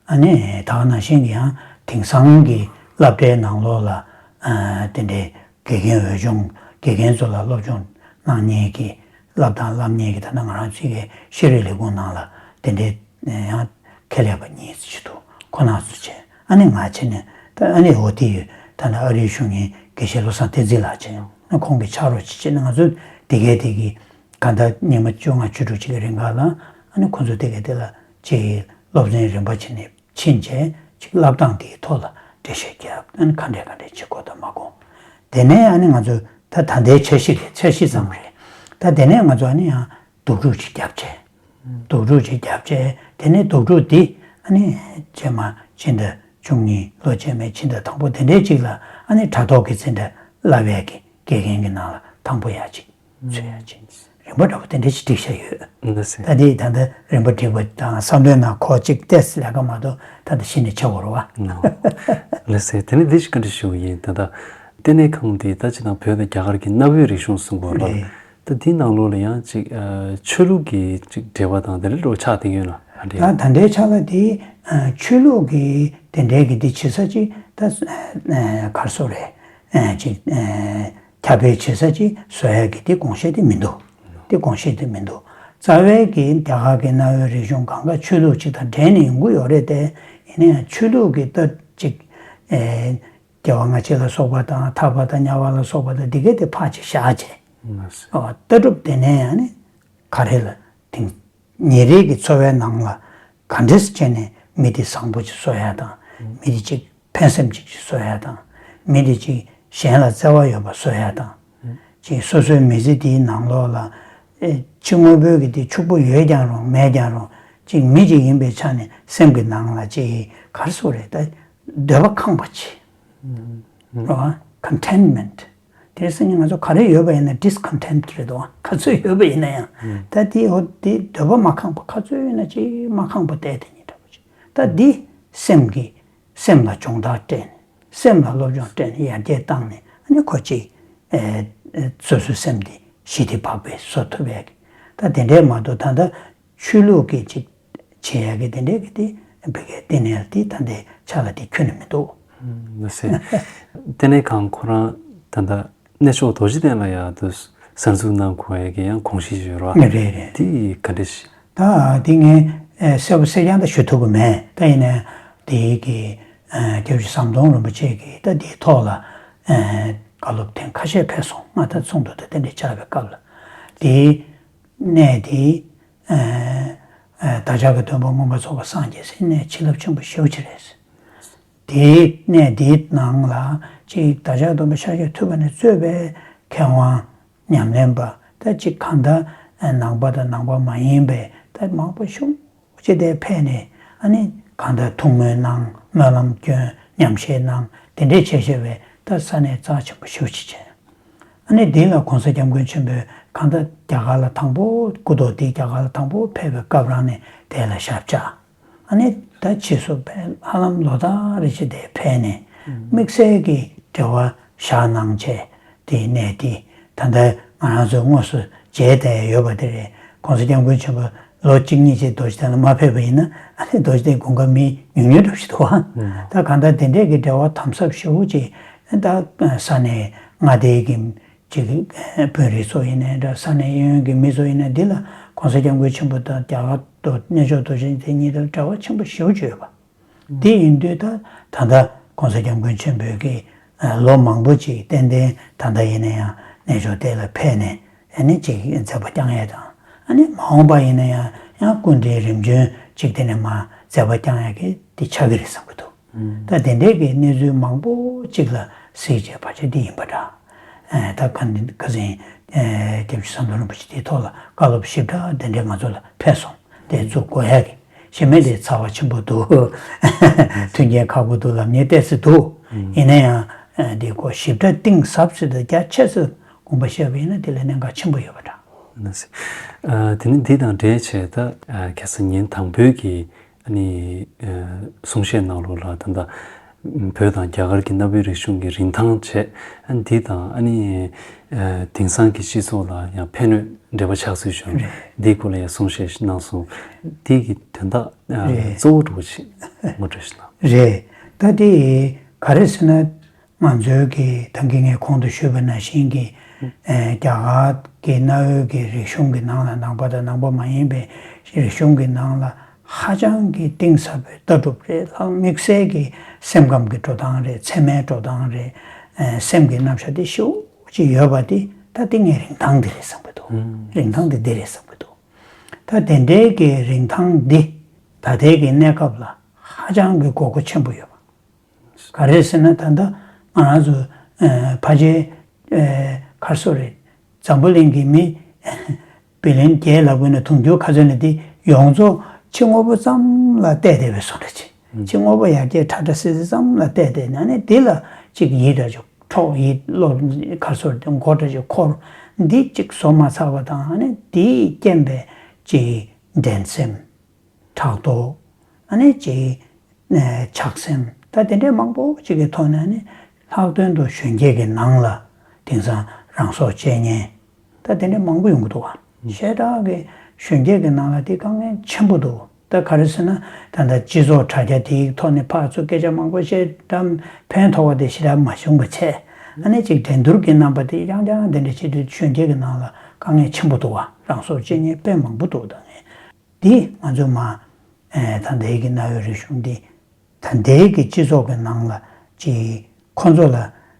ཨ་ནི་ད་ག་ནང་བཞིན་གྱི་ཡང་དེང་སང་གི་སློབ་གྲྭའི་ནང་ལོགས་ལ་ཨ་དེ་འདྲའི་དགེ་རྒན་འོས་སྦྱོང་། དགེ་རྒན་ཚོ་ལ་སློབ་སྦྱོང་གནང་མཁན་གྱི་བསླབ་སྟངས་བསླབ་མཁན་གྱི། ད་ལྟ་ང་རང་ཚོའི་གི་ཤེས་རིག་ལས་ཁུངས་ནང་ལ་དེ་འདྲའི་ཡང་ཁེ་ལས་པ་གཉིས་ཅིག་འདུག་ཁོ་རང་ཚོ་བྱས། ཨ་ནི་ང་བྱས་ནས་ད་ཨ་ནི་འོ་དེ་ཡོད། ད་ནི་ཨ་རིའི་གཞོན་སྐྱེས་དགེ་བཤེས་བློ་བཟང་བསྟན་འཛིན་ལགས་བྱས། ཨ་ཁོང་གི་ཕྱག་རོགས་ཅིག་བྱས་ནས་ང་ཚོ་དེ་གའི་དེ་གི་གང་ལྟར་ཉི་མ་བཅོ་ལྔ་བཅུ་དྲུག་ཅིག་གི་རིང་ག་ལ་ཨ་ནི་ཁོ་ཚོ་དེ་གའི་དེ་ལ་ཅིག་སློབ་ཚན་རིམ་པ་བྱས་ནས་ཕྱིན་བྱས་ཅིག་བསླབ་སྟངས་དེའི་ཐོག་ལ་འགྲེལ་བཤད་བརྒྱབ། ཨ་ནི་ག་འདྲས་ག་འདྲས་བྱེད་དགོས་དང་མ་དགོས། དེ་ནས་ཨ་ནི་ང་ཚོ་ད་ད་ལྟའི་འཆར་གཞི་རེད། འཆར་གཞི་ཙམ་རེད། ད་དེ་ནས་ང་ཚོ་ཨ་ནི་ཡང་སྡུག་རུས་ཅིག་བརྒྱབ་བྱས། སྡུག་རུས་ཅིག་བརྒྱབ་བྱས། དེ་ནས་སྡུག་རུས་འདི་ཨ་ནི་རྗེས་མ་ཕྱི་ཟླ་བཅུ་གཉིས། ལོ་རྗེས་མའི་ཕྱི་ཟླ་དང་པོ་དེ་འདྲའི་ཅིག་ལ་ཨ་ནི་དྲ་ཐོག་གི་འཛིན་གྲྭ་བསླབ་ཡས་ཀྱི་དགེ་རྒན་གྱི་ནང་ལ་དང་པོ་ཡར་ཅིག་ཚུད་ཡ་ཅིག་རིམ་པ་འདྲ་པོ་དེ་འདྲ་ཞིག་སྒྲིག་བཞག་ཡོད། ལགས་སེ། ད་དེ་ད་ལྟ་རིམ་པ་སྒྲིག་པ་དང་བསམ་བློའི་ནང་འཁོར་ཅིག་ཏེས་ལས་ཀ་མ་གཏོགས་ད་ལྟ་གཞི་ནས་བྱེད་དགོས་རེད་བ། ལགས་སེ། དེ་ནས་འདི་ཞིག་བཀའ་འདྲི་ཞུ་གི་ཡིན། ད་ལྟ་ལྟེ་གནས་ཁང་དེ་ད་ཅི་ན་བོད་དང་རྒྱ་གར་གྱི་གནའ་བོའི་རིག་གཞུང་གསུང་གི་ཡོད་རེད། ད་དེའི་ནང་ལོགས་ལ་ཡང་ཅིག་ཆོས་ལུགས་ཀྱི་ཅིག་འབྲེལ་བ་དང་དེ་འདྲ་ལོ་ཆགས་བསྡད་ཡོད་ན། ཨ་འདྲ། ད་ད་ལྟའི་ཆ་ལ་དེ་ཆོས་ལུགས་ཀྱི་དེ་འདྲའི་གི་དེ་བྱེད་ས་ཅིག་ད་ག་རེ་ཟེར་དགོས་རེད། ཅིག་ཁྱབ་སྤེལ་བྱེད་ས་ཅིག་བཟོ་ཡ་གི་དེ་དགོངས་བཞེད་དེ་མི་འདུག་དེ་དགོངས་བཞེད་དེ་མི་འདུག་རྩ་བའི་གི་རྒྱ་གར་གི་གནའ་བོའི་རིག་གཞུང་གང་ག་ཆོས་ལུགས་ཅིག་དང་འབྲེལ་ནས་ཡོང་གི་ཡོད་རེད་དེ། ཡིན་ན་ཡང་ཆོས་ལུགས་ཀྱི་ད་ཅིག་ཨེ་རྒྱལ་བ་ལྔ་བྱེད་ལ་སོགས་པ་དང་། ཐར་པ་དང་དམྱལ་བ་ལ་སོགས་པ་དང་། འདི་གའི་དེ་ཕར་ཅིག་བཞག་བྱས། ལགས་སེ། ཨོ་ལྟ་གྲུབ་དེ་ནས་ཡང་ནི་ག་རེ་ལ་དེང་ཉིན་རེའི་གི་འཚོ་བའི་ནང་ལ་ག་འདྲས་བྱས་ནས་མི་དེ་བཟང་པོ་ཅིག་བཟོ་ཡ་དང་། མི་དེ་ཅིག་ཕན་སེམས་ཅིག་ཅིག་བཟོ་ཡ་དང་། མི་དེ་ཅིག་གཞན་ལ་བརྩེ་བ་ཡོད་པ་བཟོ་ཡ་དང་། ཅིག་སོ་སོའི་མི་ཚེ་དེའི་ནང་ལོགས་ལ་ཨེ་ཕྱི་དངོས་པོའི་གི་དེ་ཕྱུག་པོ་ཡོད་ཀྱང་རུང་མེད་ཀྱང་རུང་། ཅིག་མི་ཅིག་ཡིན་པའི་ཆ་ནས་སེམས་ཀྱི་ནང་ལ་ཅིག་ག་རེ་ཟེར་དགོས་རེད། ད་འདོད་པ་ཁེངས་པ་ཅིག་རེད་བ། ཁོན་ཊེན་མེན་ཊི། དེ་སེམས་ཀྱི་ང་ཚོ་ག་རེ་ཡོད་པ་ཡིན་ན་ཌིས་ཁོན་ཊེན་ཊི་རེད་དོ། ག་ཚོད་ཡོད་པ་ཡིན་ན་ཡང་། ད་དེ་འོ་དེ་འདོད་པ་མ་ཁེངས་པ། ག་ཚོད་ཡོད་ན་ཅིག་མ་ཁེངས་པ་བསྡད་དེ་ཉིད་འདྲ་པོ་ཅིག་ད་འདི་སེམས་ཀྱི་སེམས་ལ་སྦྱོང་བརྡར་སྤྲད་ནས། སེམས་ལ་སློབ་སྦྱོང་སྤྲད་ནས་ཡར་རྒྱས་བཏང་ནས། ཨ་ནི་ཁོ་ཅིག་ཨེ་ཨེ་སོ་སོའི་སེམས་དེ་ ཞི་བདེ་བག་ཕེབས་བཟོ་ཐུབ་ཡག་གི། ད་དེ་འདྲས་མ་གཏོགས་ད་ལྟ་ཆོས་ལུགས་ཀྱི་ཅིག་བྱེད་ཡག་གི་དེ་འདྲས་ཀྱི་དེ་བི་གའི་བསྟི་གནས་ལ་དེ་ད་ལྟའི་ཆ་ལ་དེ་ཁྱོན་ནས་མི་འདུག་ལགས་སེ། བསྟི་གནས་ཁང་ཁོ་རང་ད་ལྟ་གནས་མཆོག་རྡོ་རྗེ་གདན་ལ་ཡང་དུ་གསར་འཛུགས་གནང་དགོས་ཡག་གི་ཡང་དགོངས་གཞི་ཡོད་རེད་བ། རེད་རེད། དེ་ག་འདྲས་ཤིག་ད་དེ་ངས་ཨེ་གསལ་པོ་གསལ་རྐྱང་ད་ཞུ་ཐུབ་ཀྱི་མེད། ད་ཡིན་ནའི་དེའི་གི་ཨེ་སྐྱབས་རྗེ་ཟམ་གདོང་རིན་པོ་ཆེ་གིས་ད་དེའི་ཐོག་ལ་ཨེ་བཀའ་སློབ་ཐེངས་ཁ་ཤས་ཕེབས་སོང་། ང་ད་ཚོགས་འདུ་ད་དེ་འདྲ་བཅར་བའི་སྐབས་ལ། དེའི་གནས་དེའི་ཨེ་ཨེ་བདག་ཅག་གི་སྟོན་པ་མངོན་པར་རྫོགས་པར་སངས་རྒྱས་ཟེར་གནས་བྱིན་རླབས་ཆེན་པོ་ཞེ་པོ་ཅིག་རེད། དེའི་གནས་དེའི་ནང་ལ་ཅིག་བདག་ཅག་སྟོན་པ་ཤཱཀྱ་ཐུབ་པ་ནས་གཙོས་པའི་མཁས་དབང་ཉམས་ལེན་པ་ད་ཅིག་གང་ལྟར་ནང་པ་དང་ནང་པ་མ་ཡིན་པའི་ད་མང་པོ་ཞེ་པོ་ཅིག་དེ་ཕེབས་ནས་ཨ་ནི་གང་ལྟར་ཐུགས་སྨོན་གནང་། སྨོན་ལམ་བསྐྱོན། ཉམས་བཞེས་གནང་། དེ་འདྲས་བྱས་བྱས་པའི་ད་ས་གནས་རྩ་ཆེན་པོ་ཞེ་པོ་ཅིག་བྱས། ཨ་ནི་དེ་ལ་༸གོང་ས་༸སྐྱབས་མགོན་ཆེན་པོས་གང་ལྟར་རྒྱ་གར་ལ་དང་པོ་སྐུ་ཐོག་དེ་རྒྱ་གར་ལ་དང་པོ་ཕེབས་པའི་སྐབས་རང་ནས་དེ་ལ་ཞབས་བཅགས། ཨ་ནི་ད་ཕྱིས་སུ་ཕེབས་ཧ་ལམ་ལོ་ལྟར་རེ་བཞིན་དེ་ཕེབས་ནས་དམིགས་བསལ་གྱི་འབྲེལ་བ་བཞག་གནང་བྱས། དེའི་གནས་དེ་ད་ལྟ་ང་རང་ཚོས་དངོས་སུ་མཇལ་བསྡད་ཡོད་པ་དེ་རེད། ༸གོང་ས་༸སྐྱབས་མགོན་ཆེན་པོ་ལོ་གཅིག་གཉིས་ཅིག་རྡོ་རྗེ་གདན་ལ་མ་ཕེབས་པ་ཡིན་ན་ཨ་ནི་རྡོ་རྗེ་གདན་དགུན་ཁ་མི་ཉུང་ཉུང་འདྲ་ཞིག་འདུག་ཨ། ད་གང་ལྟར་དེ་འདྲས་ཀྱི་འབྲེལ་བ་དམ་ཟབ་ཞེ་པོ་ཅིག་ད་ས་གནས་མངའ་སྡེའི་གི་ཅིག་དཔོན་རིགས་ཚོ་ཡིན་ནའི་འདྲ། ས་གནས་གཡས་གཡོན་གྱི་མི་ཚོ་ཡིན་ནའི་འདི་ལ་༸གོང་ས་༸སྐྱབས་མགོན་ཆེན་པོ་དང་རྒྱ་གར་དུ་གནས་མཆོག་རྡོ་རྗེ་གདན་གཉིས་དང་འབྲེལ་བ་ཆེན་པོ་ཞེ་པོ་ཅིག་ཡོད་པ། འདི་ཡིན་དུས་ད་ད་ལྟ་༸གོང་ས་༸སྐྱབས་མགོན་ཆེན་པོས་ཀྱི་ལོ་མང་པོ་ཅིག་ཏན་ཏན་ད་ལྟ་ཡིན་ན་ཡང་གནས་མཆོག་དེ་ལ་ཕེབས་ནས་ཨ་ནི་ཅིག་མཛད་པ་བསྐྱངས་ཡས་དང་། ཨ་ནི་མ་འོངས་པ་ཡིན་ན་ཡང་ཡང་སྐུ་ཕྲེང་རིམ་བྱོན་ཅིག་དེ་ནས་མ་མཛད་པ་བསྐྱངས་ཡས་ཀྱི་འདི་ཆགས་ཀྱི་རེད་བསམ་གྱི་འདུག་ད་དེ་འདྲས་ཀྱི་གནས་ཚུལ་མང་པོ་གཅིག་ལ་གཟིགས་བྱས་བར་ཆད་འདི་ཡིན་པ་འདྲ། ཨེ་ད་ག་ནི་ཁ་སང་ཨེ་སྐྱབས་རྗེ་ཟམ་གདོང་རིན་པོ་ཆེ་དེའི་ཐོག་ལ་བཀའ་སློབ་ཞིབ་ཕྲ་དེ་འདྲས་ང་ཚོ་ལ་ཕེབས་སོང་། དེ་ཚུར་དགོས་ཡག་གི་གཞན་མེད་དེ་ཚ་བ་ཆེན་པོ་འདུག་མཐུན་རྐྱེན་ཁག་པོ་འདུག་ལབ་མཁན་ཏོག་ཙམ་འདུག་ཡིན་ན་ཡང་ཨེ་འདི་སྐོར་ཞིབ་ཕྲ་གཏིང་ཟབ་ཙམ་དང་རྒྱ་ཆེ་ཙམ་དགོངས་པ་བཞེས་པ་ཡིན་ན་དེ་ལ་གནད་འགག་ཆེན་པོ་ཡོད་པ་འདྲ། ཨ་ནི་སེ། ཨ་དེ་ནི་འདི་དང་འབྲེལ་བྱས་ད་ཨ་ཁ་སང་ཉིན་དང་པོའི་གི་ཨ་ནི་ཨ་གསུང་བཤད་ནང་ལོགས་ལ་ད་ལྟ་བོད་དང་རྒྱ་གར་གྱི་གནའ་བོའི་རིག་གཞུང་གི་རིན་ཐང་བྱས། ཨ་ནི་འདི་དང་ཨ་ནི་ཨ་དེང་སང་གི་སྤྱི་ཚོགས་ལ་ཡང་ཕན་གནོད་འབྲེལ་བ་ཆགས་སྲིད་བྱུང་། རེད། འདིའི་སྐོར་ལ་ཡང་གསུང་བཤད་གནང་སོང་། འདི་གི་དོན་དག་ཨ་རེད། གཙོ་བོ་འདྲ་བོ་ཞིག་ངོ་སྤྲོད་ཞིག་གནང་། རེད། ད་དེ་ག་རེ་ཟེར་ན། ང་ཚོའི་གི་ད་གིན་ངས་གོང་དུ་ཞུས་པ་ནང་བཞིན་གྱི་ཨེ་རྒྱ་གར་གྱི་གནའ་བོའི་གི་རིག་གཞུང་གི་ནང་ལ་ནང་པ་དང་ནང་པ་མ་ཡིན་པའི་རིག་གཞུང་གི་ནང་ལ་ཧ་ཅང་གི་གཏིང་ཟབ་པའི་ལྟ་གྲུབ་རེད། ལྷག་དམིགས་བསལ་གྱི་སེམས་ཁམས་ཀྱི་འགྲོ་སྟངས་རེད། མཚན་མའི་འགྲོ་སྟངས་རེད། ཨེ་སེམས་ཀྱི་རྣམ་གཞག་དེ་ཞེ་པོ་ཅིག་ཡོད་པ་དེ་ད་དེ་ངའི་རིན་ཐང་དེ་རེད་བསམ་གྱི་འདུག་ཨུམ། རིན་ཐང་དེ་འདི་རེད་བསམ་གྱི་འདུག་ད་དེ་འདྲའི་གི་རིན་ཐང་འདི་ད་ལྟའི་གི་གནས་སྐབས་ལ་ཧ་ཅང་གི་དགོས་མཁོ་ཆེན་པོ་ཡོད་པ། ག་རེ་ཟེར་ན་ད་ལྟ་ང་རང་ཚོ་ཨ་ཕལ་ཆེར་ཨ་ག་རེ་ཟེར་དགོས་རེད། འཛམ་བུ་གླིང་གི་མི་བི་ལིན་བརྒྱད་ལབ་དགོས་ན་དུང་ཕྱུར་ག་ཚོད་ན་དེ་ཡོངས་རྫོགས་ཕྱི་དངོས་པོ་ཙམ་ལ་བལྟས་བསྡད་པའི་བཟོ་འདྲ་ཅིག་ཕྱི་དངོས་པོ་ཡར་རྒྱས་ཁྲ་ཁྲ་སིལ་སིལ་ཙམ་ལ་བལྟས་བསྡད་ནས་ཨ་ནི་དེ་ལ་ཅིག་ཡིད་འདྲ་ཅིག་འཕྲོག་ཡིད་བློ་ག་རེ་ཟེར་དགོས་རེད། མགོ་འདྲ་ཅིག་འཁོར། འདི་ཅིག་བཟོ་མ་ཚར་བ་དང་ཨ་ནི་དེའི་རྐྱེན་པས་ཅིག་འགྲན་སེམས། ཕྲག་དོག་ཨ་ནི་ཅིག་ཆགས་སེམས། ད་དེ་འདྲའི་མང་པོ་ཅིག་གི་ཐོག་ནས་ནི་ལྷག་དོན་དུ་གཞོན་སྐྱེས་ཀྱི་ནང་ལ་དེང་སང་རང་སྲོག་བཅད་མཁན་ད་དེ་འདྲའི་མང་པོ་ཡོང་གི་འདུག་བ། ཞེ་དྲག་གི་གཞོན་སྐྱེས་ཀྱི་ནང་ལ་དེ་དཀའ་ངལ་ཆེན་པོ་འདུག་ད་ག་རེ་ཟེར་ན་ད་ལྟ་སྤྱི་ཚོགས་དྲ་རྒྱ་དེའི་ཐོག་ནས་ཕར་ཚུར་སྐད་ཆ་མང་པོ་བཤད་ད་ཕན་ཐོགས་པ་དེ་ཞེ་དྲག་མ་བྱུང་བ་བྱས། ཨ་ནི་ཅིག་འགྲན་བསྡུར་གྱི་རྣམ་པ་དེ་ཡང་ཡང་དེ་འདྲ་བྱེད་དུས་གཞོན་སྐྱེས་ཀྱི་ནང་ལ་དཀའ་ངལ་ཆེན་པོ་འདུག་བ། རང་སྲོག་བཅད་མཁན་དཔེ་མང་པོ་འདུག་ད་ངས། འདི་ང་ཚོས་མ་ཨེ་ད་ལྟའི་གི་གནའ་བོའི་རིག་གཞུང་འདི་ད་ལྟའི་གི་སྤྱི་ཚོགས་ཀྱི་ནང་ལ་ཅིག་ཁོ་ཚོ་ལ་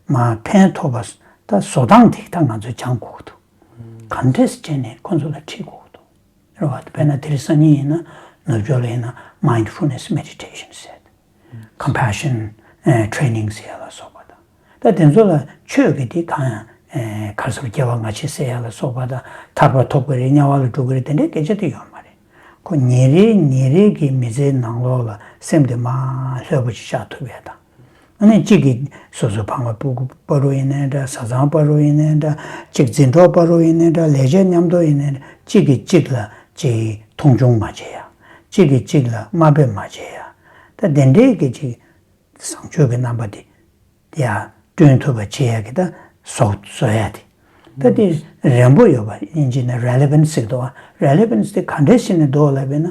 མ་ཕན་ཐོགས་པ་ད་བཟོ་སྟངས་དེ་ད་ང་ཚོས་སྦྱང་དགོས་ཀྱི་འདུག་ག་འདྲས་བྱས་ནས་ཁོ་ཚོ་ལ་ཁྲིད་དགོས་ཀྱི་འདུག་རེད་བ། དཔེར་ན་དེ་རིང་སང་ཉིན་ཡིན་ན་ནུབ་ཕྱོགས་ལ་ཡིན་ན་mindfulness meditation ཟེར། compassion ཨེ་training ཟེར་ཡ་ལ་སོགས་པ་དང་། ད་དེ་ཚོ་ལ་ཆོས་ཀྱི་དེ་གང་ཡང་ཨེ་ག་རེ་ཟེར་དགོས། སྐྱེ་བ་སྔ་ཕྱི་ཟེར་ཡ་ལ་སོགས་པ་དང་། ཐར་པ་ཐོབ་ཀྱི་རེད། དམྱལ་བ་ལ་འགྲོ་གི་རེད། དེ་འདྲའི་སྐད་ཆ་དེ་ཡོད་མ་རེད། ཁོ་ཉིན་རེ་ཉིན་རེ་གི་མི་ཚེའི་ནང་ལོགས་ལ་སེམས་དེ་མར་ལྷོད་པོ་ཅིག་བཞག་ཐུབ་ཡ་དང་། ཨ་ནི་གཅིག་གིས་སོ་སོའི་ཕ་མ་སྤུ་གུ་བར་དུ་ཡིན་ནའི་འདྲ། བཟའ་ཚང་བར་དུ་ཡིན་ནའི་འདྲ། གཅིག་འཛིན་གྲོགས་བར་དུ་ཡིན་ནའི་འདྲ། ལས་བྱེད་མཉམ་དུ་ཡིན་ནའི་འདྲ། གཅིག་གིས་གཅིག་ལ་ཅིག་མཐོང་ཆུང་མ་བྱེད་ཡ། གཅིག་གིས་གཅིག་ལ་དམའ་འབེབས་མ་བྱེད་ཡ། ད་དེ་འདྲའི་གི་ཅིག་བཟང་སྤྱོད་ཀྱི་རྣམ་པ་དེ་ཡར་བསྐྲུན་ཐུབ་པ་བྱེད་ཡ་གི་ད་བཟོ་བཟོ་ཡ་དེ། ད་དེ་རན་པོ་ཡོད་པ་དབྱིན་ཇི་ནས་relevance་ཟེར་གི་འདུག་བ། relevance་དེ་ག་འདྲས་བྱས་ནས་འདུག་ལབ་པས་ན།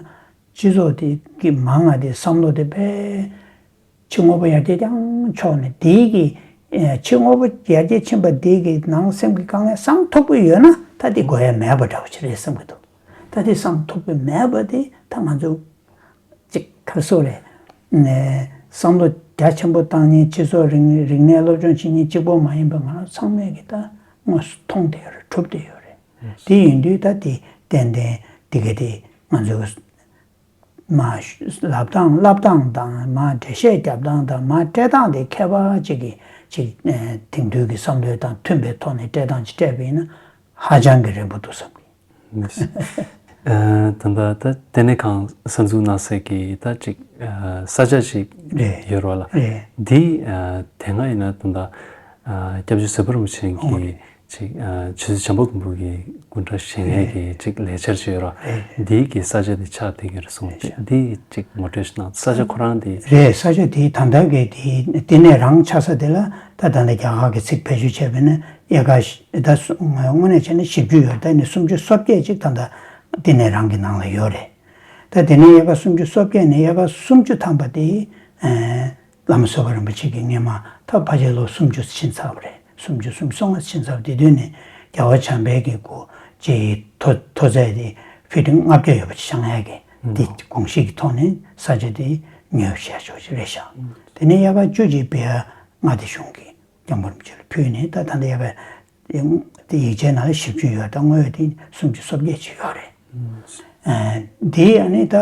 སྤྱི་ཚོགས་དེ་གི་མང་ང་དེ་བསམ་བློ་དེ་དཔེ་ཕྱི་དངོས་པོ་ཡར་རྒྱས་རྐྱང་ཕྱོགས་ནས་དེའི་གི་ཨེ་ཕྱི་དངོས་པོ་ཡར་རྒྱས་ཕྱིན་པ་དེའི་གི་ནང་སེམས་ཀྱི་དཀའ་ངལ་བསམ་ཐུབ་ཀྱི་ཡོད་ན། ད་དེ་དགོས་ཡ་མེད་པ་འདྲ་བོ་ཅིག་རེད་བསམ་གྱི་འདུག་ད་དེ་བསམ་ཐུབ་ཀྱི་མེད་པ་དེ་ད་ང་ཚོ་ཅིག་ག་རེ་ཟེར་དགོས་རེད། ནས་བསམ་བློ་རྒྱ་ཆེན་པོ་བཏང་མཁན་སྤྱི་ཚོགས་རིག་རིག་གནས་སློབ་སྦྱོང་བྱེད་མཁན་གཅིག་པོ་མ་ཡིན་པ་ང་རང་ཚང་མས་ཀྱི་ད་དངོས་སུ་མཐོང་བསྡད་ཡོད་རེད། གྲུབ་བསྡད་ཡོད་རེད། དེ་ཡིན་དུས་ད་དེ་ཏན་ཏན་དེ་ག་དེ་ང་ཚོས་མར་ལབ་སྟངས་ལབ་སྟངས་དང་མར་འགྲེལ་བཤད་རྒྱབ་སྟངས་དང་མར་སྤྲད་སྟངས་དེ་ཁྱད་པར་ཅིག་གི་ཅིག་ཨེ་དེང་དུས་ཀྱི་བསམ་བློ་དང་མཐུན་པའི་ཐོག་ནས་སྤྲད་སྟངས་ཅིག་སྤྲད་པ་ཡིན་ན་ཧ་ཅང་གི་རན་པོ་འདུག་བསམ་གི། ཨ་ད་ལྟ་ད་ལྟེ་གནས་ཁང་གསར་འཛུགས་གནང་སའི་གི་ད་ཅིག་ཨ་ས་ཆ་ཅིག་རེད། ཡོད་རེད་བ་ལ། རེད། འདི་ཨ་དེ་སྔ་ཡིན་ན་ད་ལྟ་ཨ་སྐྱབས་རྗེ་ཟུར་པ་རིན་པོ་ཆེ་གི་ཅིག་ཨ་ཆོས་སྲིད་བྱམས་པ་མགོན་པོ་གི་སྐུ་འདྲ་བཞེངས་ཡས་ཀྱི་ཅིག་ལས་འཆར་ཅིག་ཡོད་རེད། འདི་གི་ས་ཆ་དེ་ཆགས་བསྡད་ཀྱི་རེད་གསུངས། འདི་ཅིག་ངོ་སྤྲོད་ཞིག་གནང་། ས་ཆ་ཁོ་རང་དེ། རེད། ས་ཆ་དེ་ད་ལྟ་གི་དེ་ལྟེ་གནས་རང་ཆགས་ས་དེ་ལ་ད་ད་ལྟ་རྒྱ་གར་གྱི་ཚིག་བེད་སྤྱོད་བྱས་པ་ཡིན་ན་ཨེ་ཀར་ད་དངོས་གནས་བྱས་ན་བཞི་བཅུ་ཡོད། ད་ནི་སུམ་ཅུ་སོ་བརྒྱད་ཅིག་ད་ལྟ་ལྟེ་གནས་རང་གི་ནང་ལ་ཡོད་རེད། ད་དེ་ནས་ཨེ་ཀར་སུམ་ཅུ་སོ་བརྒྱད་ནས་ཨེ་ཀར་སུམ་ཅུ་ཐམ་པ་དེ་ཨེ་བླ་མ་བཟོད་པ་རིན་པོ་ཆེ་གིས་སྔོན་མ་ད་ཕལ་ཆེར་ལོ་སུམ་ཅུ་ཕྱིན་ཚར་བ་རེད། སུམ་ཅུ་སུམ་ཅུ་སོ་ལྔ་ཕྱིན་ཚར་བ་དེ་དུས་ནས་རྒྱལ་བ་བྱམས་པའི་གི་སྐུ་ཅིག་མཐོ་མཐོ་ཚད་དེ་ཕུ་ཊི་ལྔ་བརྒྱ་ཡོད་པ་ཅིག་བཞེངས་ཡས་ཀྱི་དེ་དགོངས་གཞི་གི་ཐོག་ནས་ས་ཆ་དེ་ཉོས་བཞག་ཆོག་ཅིག་རེད་ཤག་དེ་ནས་ཨེ་ཀར་བཅུ་གཅིག་བི་ཧར་མངའ་སྡེ་གཞུང་གིས་སྐྱབས་མགོན་རིན་པོ་ཆེ་ལ་ཕུལ་ནས་ད་ད་ལྟ་ཡ་ག་དེ་ཡིག་ཆའི་ནང་ལ་བཞི་བཅུ་ཡོད། ད་དངོས་ཡོད་དེ་སུམ་ཅུ་སོ་བརྒྱད་ཅིག་ཡོད་རེད། ཨ་དེ་ཨ་ནི་ད་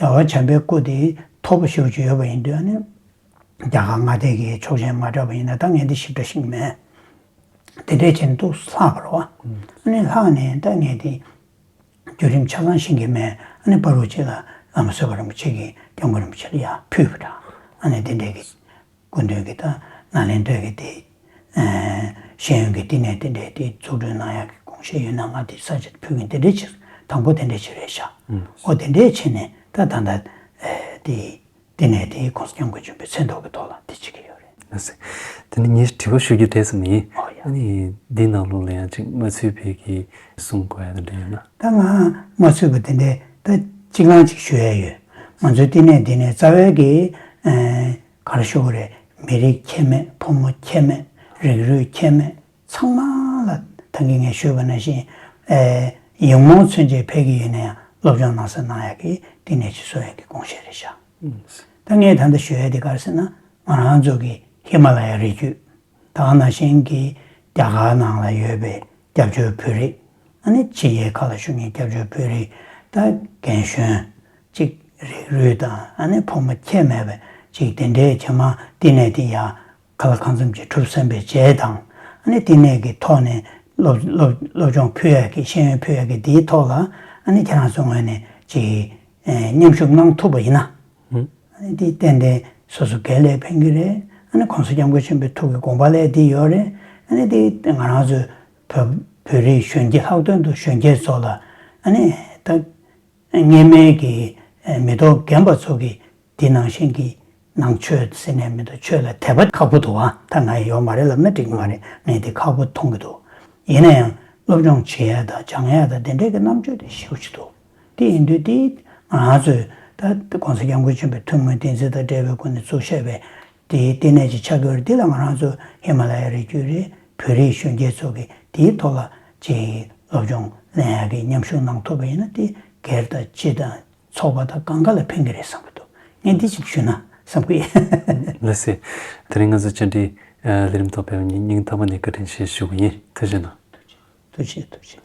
རྒྱལ་བ་བྱམས་པའི་སྐུ་དེ་མཐོ་པོ་ཞེ་པོ་ཅིག་ཡོད་པ་ཡིན་དུས་ཨ་ནི་རྒྱ་གར་མངའ་སྡེ་གི་ཆོག་མཆན་མ་སྤྲད་པ་ཡིན་ན་ད་ངས་འདི་ཞིབ་ཕྲ་ཤེས་ཀྱི་མེད། དེ་འདྲས་བྱས་ནས་འདུག་ལྷག་པ་རེད་བ། ཨ་ནི་ལྷག་ནས་ད་ངས་དེ་བརྒྱུད་རིམ་ཆ་ཚང་ཤེས་ཀྱི་མེད། ཨ་ནི་བར་དུ་ཅིག་ལ་བླ་མ་བཟོད་པ་རིན་པོ་ཆེ་གིས་སྐྱབས་མགོན་རིན་པོ་ཆེ་ལ་ཡར་ཕུལ་བ་འདྲ། ཨ་ནི་དེ་འདྲས་ཀྱི་སྐུ་མདུན་གྱི་ད་ནཱ་ལེནྡྲ་གི་དེ་ཨེ་ཤེས་ཡོན་གྱི་བསྟི་གནས་དེ་འདྲའི་དེ་འཛུགས་སྐྲུན་གནང་ཡག་གི་དགོངས་བཞེས་ཡོད་ན་ང་དེ་ས་ཆ་ཕུལ་གྱིན་དེ་འདྲའི་ཕྱིར་དང་པོ་དེ་འདྲའི་ཕྱིར་རེད་ཤག་ཨོ་དེ་འདྲའི་ཕྱིར་ནས་ད་ད་ལྟ་ཨེ་དེ་བསྟི་གནས་དེ་༸གོང་ས་༸སྐྱབས་མགོན་ཆེན་པོའི་མཚན་ཐོག་གི་ཐོག་ལ་དེ་བྱེད་ཀྱི་ཡོད་རེད། ལགས་སེ། དེ་ནི་ངས་དྲི་བ་ཞུ་རྒྱུ་དེ་ཙམ་ཡིན། ཨོ་ཡ། ཨ་ནི་འདི་ནང་ལོགས་ལ་ཡང་ཅིག་མ་ཚུད་པའི་གི་གསུང་དགོས་ཡ་དེ་འདྲ་ཡོད་ན། ད་ང་མ་ཚུད་པ་དེ་འདྲའི་ད་གཅིག་ལང་གཅིག་ཞུ་ཡ་ཡོད། ང་ཚོའི་བསྟི་གནས་འདི་ནས་རྩ་བའི་གི་ཨེ་ག་རེ་ཞུ་དགོས་རེད། མི་རིགས་ཁྱད་མེད། ཕོ་མོ་ཁྱད་མེད། རིགས་རུས་ཁྱད་མེད། ཚང་མ་ལ་ད་གིན་ངས་ཞུས་པ་ནང་བཞིན་ཨེ་ཡིག་རྨོངས་མཚོན་བྱེད་ཕལ་གྱི་ཡོད་ན་ཡང་སློབ་སྦྱོང་གནང་ས་གནང་ཡག་གི་བསྟི་གནས་ཅིག་བཟོ་ཡག་གི་དགོངས་བཞེས་རེད་ཤག་ད་ངས་ད་ལྟ་ཞུ་ཡག་དེ་ག་རེ་ཟེར་ན་ང་རང་ཚོ་གི་ཧི་མ་ལ་ཡ་རི་རྒྱུད་ད་ག་ནང་བཞིན་གྱི་རྒྱ་གར་ནང་ལ་ཡོད་པའི་སྐྱབས་བཅོལ་བོད་རིགས། ཨ་ནི་ཕྱི་རྒྱལ་ཁག་ལ་བཞུགས་མཁན་སྐྱབས་བཅོལ་བོད་རིགས་ད་རྒན་གཞོན་གཅིག་རིགས་རུས་དང་ཨ་ནི་ཕོ་མོ་ཁྱད་མེད་པའི་གཅིག་དེ་འདྲའི་ཇེ་མང་བསྟི་གནས་དེ་ཡར་ག་ལ་གང་འཚམ་ཅིག་གྲུབ་ཟིན་པའི་རྗེས་དང་ཨ་ནི་བསྟི་གནས་ཀྱི་ཐོག་ནས་སློབ་སློབ་སློབ་སྦྱོང་ཕུལ་ཡག་གི་ཤེས་ཡོན་ཕུལ་ཡག་གི་དེའི་ཐོག་ལ་ཨ་ནི་ཁྱེད་རང་ཚོའི་ངོས་ནས་ཅིག་མཉམ་ཞུགས་གནང་ཐུབ་པ་ཡིན་ན། ཨ་ནི་དེ་ཏན་ཏན་སོ་སོ་སྒེར་ལ་ཕན་གྱི་རེད། ཨ་ནི་༸གོང་ས་༸སྐྱབས་མགོན་ཆེན་པོའི་ཐུགས་ཀྱི་དགོངས་པ་ལ་དེ་ཡོད་རེད། ཨ་ནི་དེ་ང་རང་ཚོའི་བོད་བོད་རིགས་གཞོན་སྐྱེས་ལྷག་དོན་དུ་གཞོན་སྐྱེས་ཚོ་ལ་ཨ་ནི་ད་སྔོན་མའི་གི་མི་ཐོག་རྒན་པ་ཚོ་གི་དེ་ནང་བཞིན་གྱི་ནང་ཆོས་ཟེར་ནས་མི་འདུག་ཆོས་ལ་དད་པ་ཁག་པོ་འདུག་ཨ་ད་ང་ཡོད་མ་རེད་ལབ་ན་འགྲིག་གི་མ་རེད། ངས་དེ་ཁག་པོ་མཐོང་གི་འདུག་ཡིན་ན་ཡང་སློབ་སྦྱོང་བྱེད་ཡ་དང་སྦྱང་ཡ་དང་དེ་འདྲའི་གི་རྣམ་དཔྱོད་དེ་ཞེ་པོ་ཅིག་འདུག་དེ་ཡིན་དུས་དེ་ང་རང་ཚོས་ད་༸གོང་ས་༸སྐྱབས་མགོན་ཆེན་པོའི་ཐུགས་སྨོན་བསྟན་འཛིན་དང་འབྲེལ་བའི་སྒོ་ནས་བཙུགས་བཞག་པའི་དེའི་བསྟི་གནས་ཅིག་ཆགས་ཀྱི་ཡོད་རེད། དེ་ལ་ང་རང་ཚོ་ཧི་མ་ལ་ཡ་རི་རྒྱུད་རེད། བོད་རིགས་གཞོན་སྐྱེས་ཚོ་གིས་དེའི་ཐོག་ལ་ཅིག་སློབ་སྦྱོང་ལེན་ཡག་གི་མཉམ་ཞུགས་གནང་ཐུབ་པ་ཡིན་ན་དེ་སྒེར་དང་སྤྱི་དང་ཚོགས་པ་དང་གང་ག་ལ་ཕན་གྱི་རེད་བསམ་གྱི་འདུག་ངས་འདི་ཅིག་ཞུས་ན་བསམ་གྱི་ཡོད། ལགས་སེ། དེ་རིང་ང་ཚོ་བཅར་འདྲི་ལས་རིམ་ཐོག་ཕེབས་པར་སྙིང་ཐག་པ་ནས་བཀའ་དྲིན་ཆེ་ཞུ་གི་ཡིན། ཐུགས་རྗེ་གནང་། ཐུགས་རྗེ་ཐུགས་རྗེ།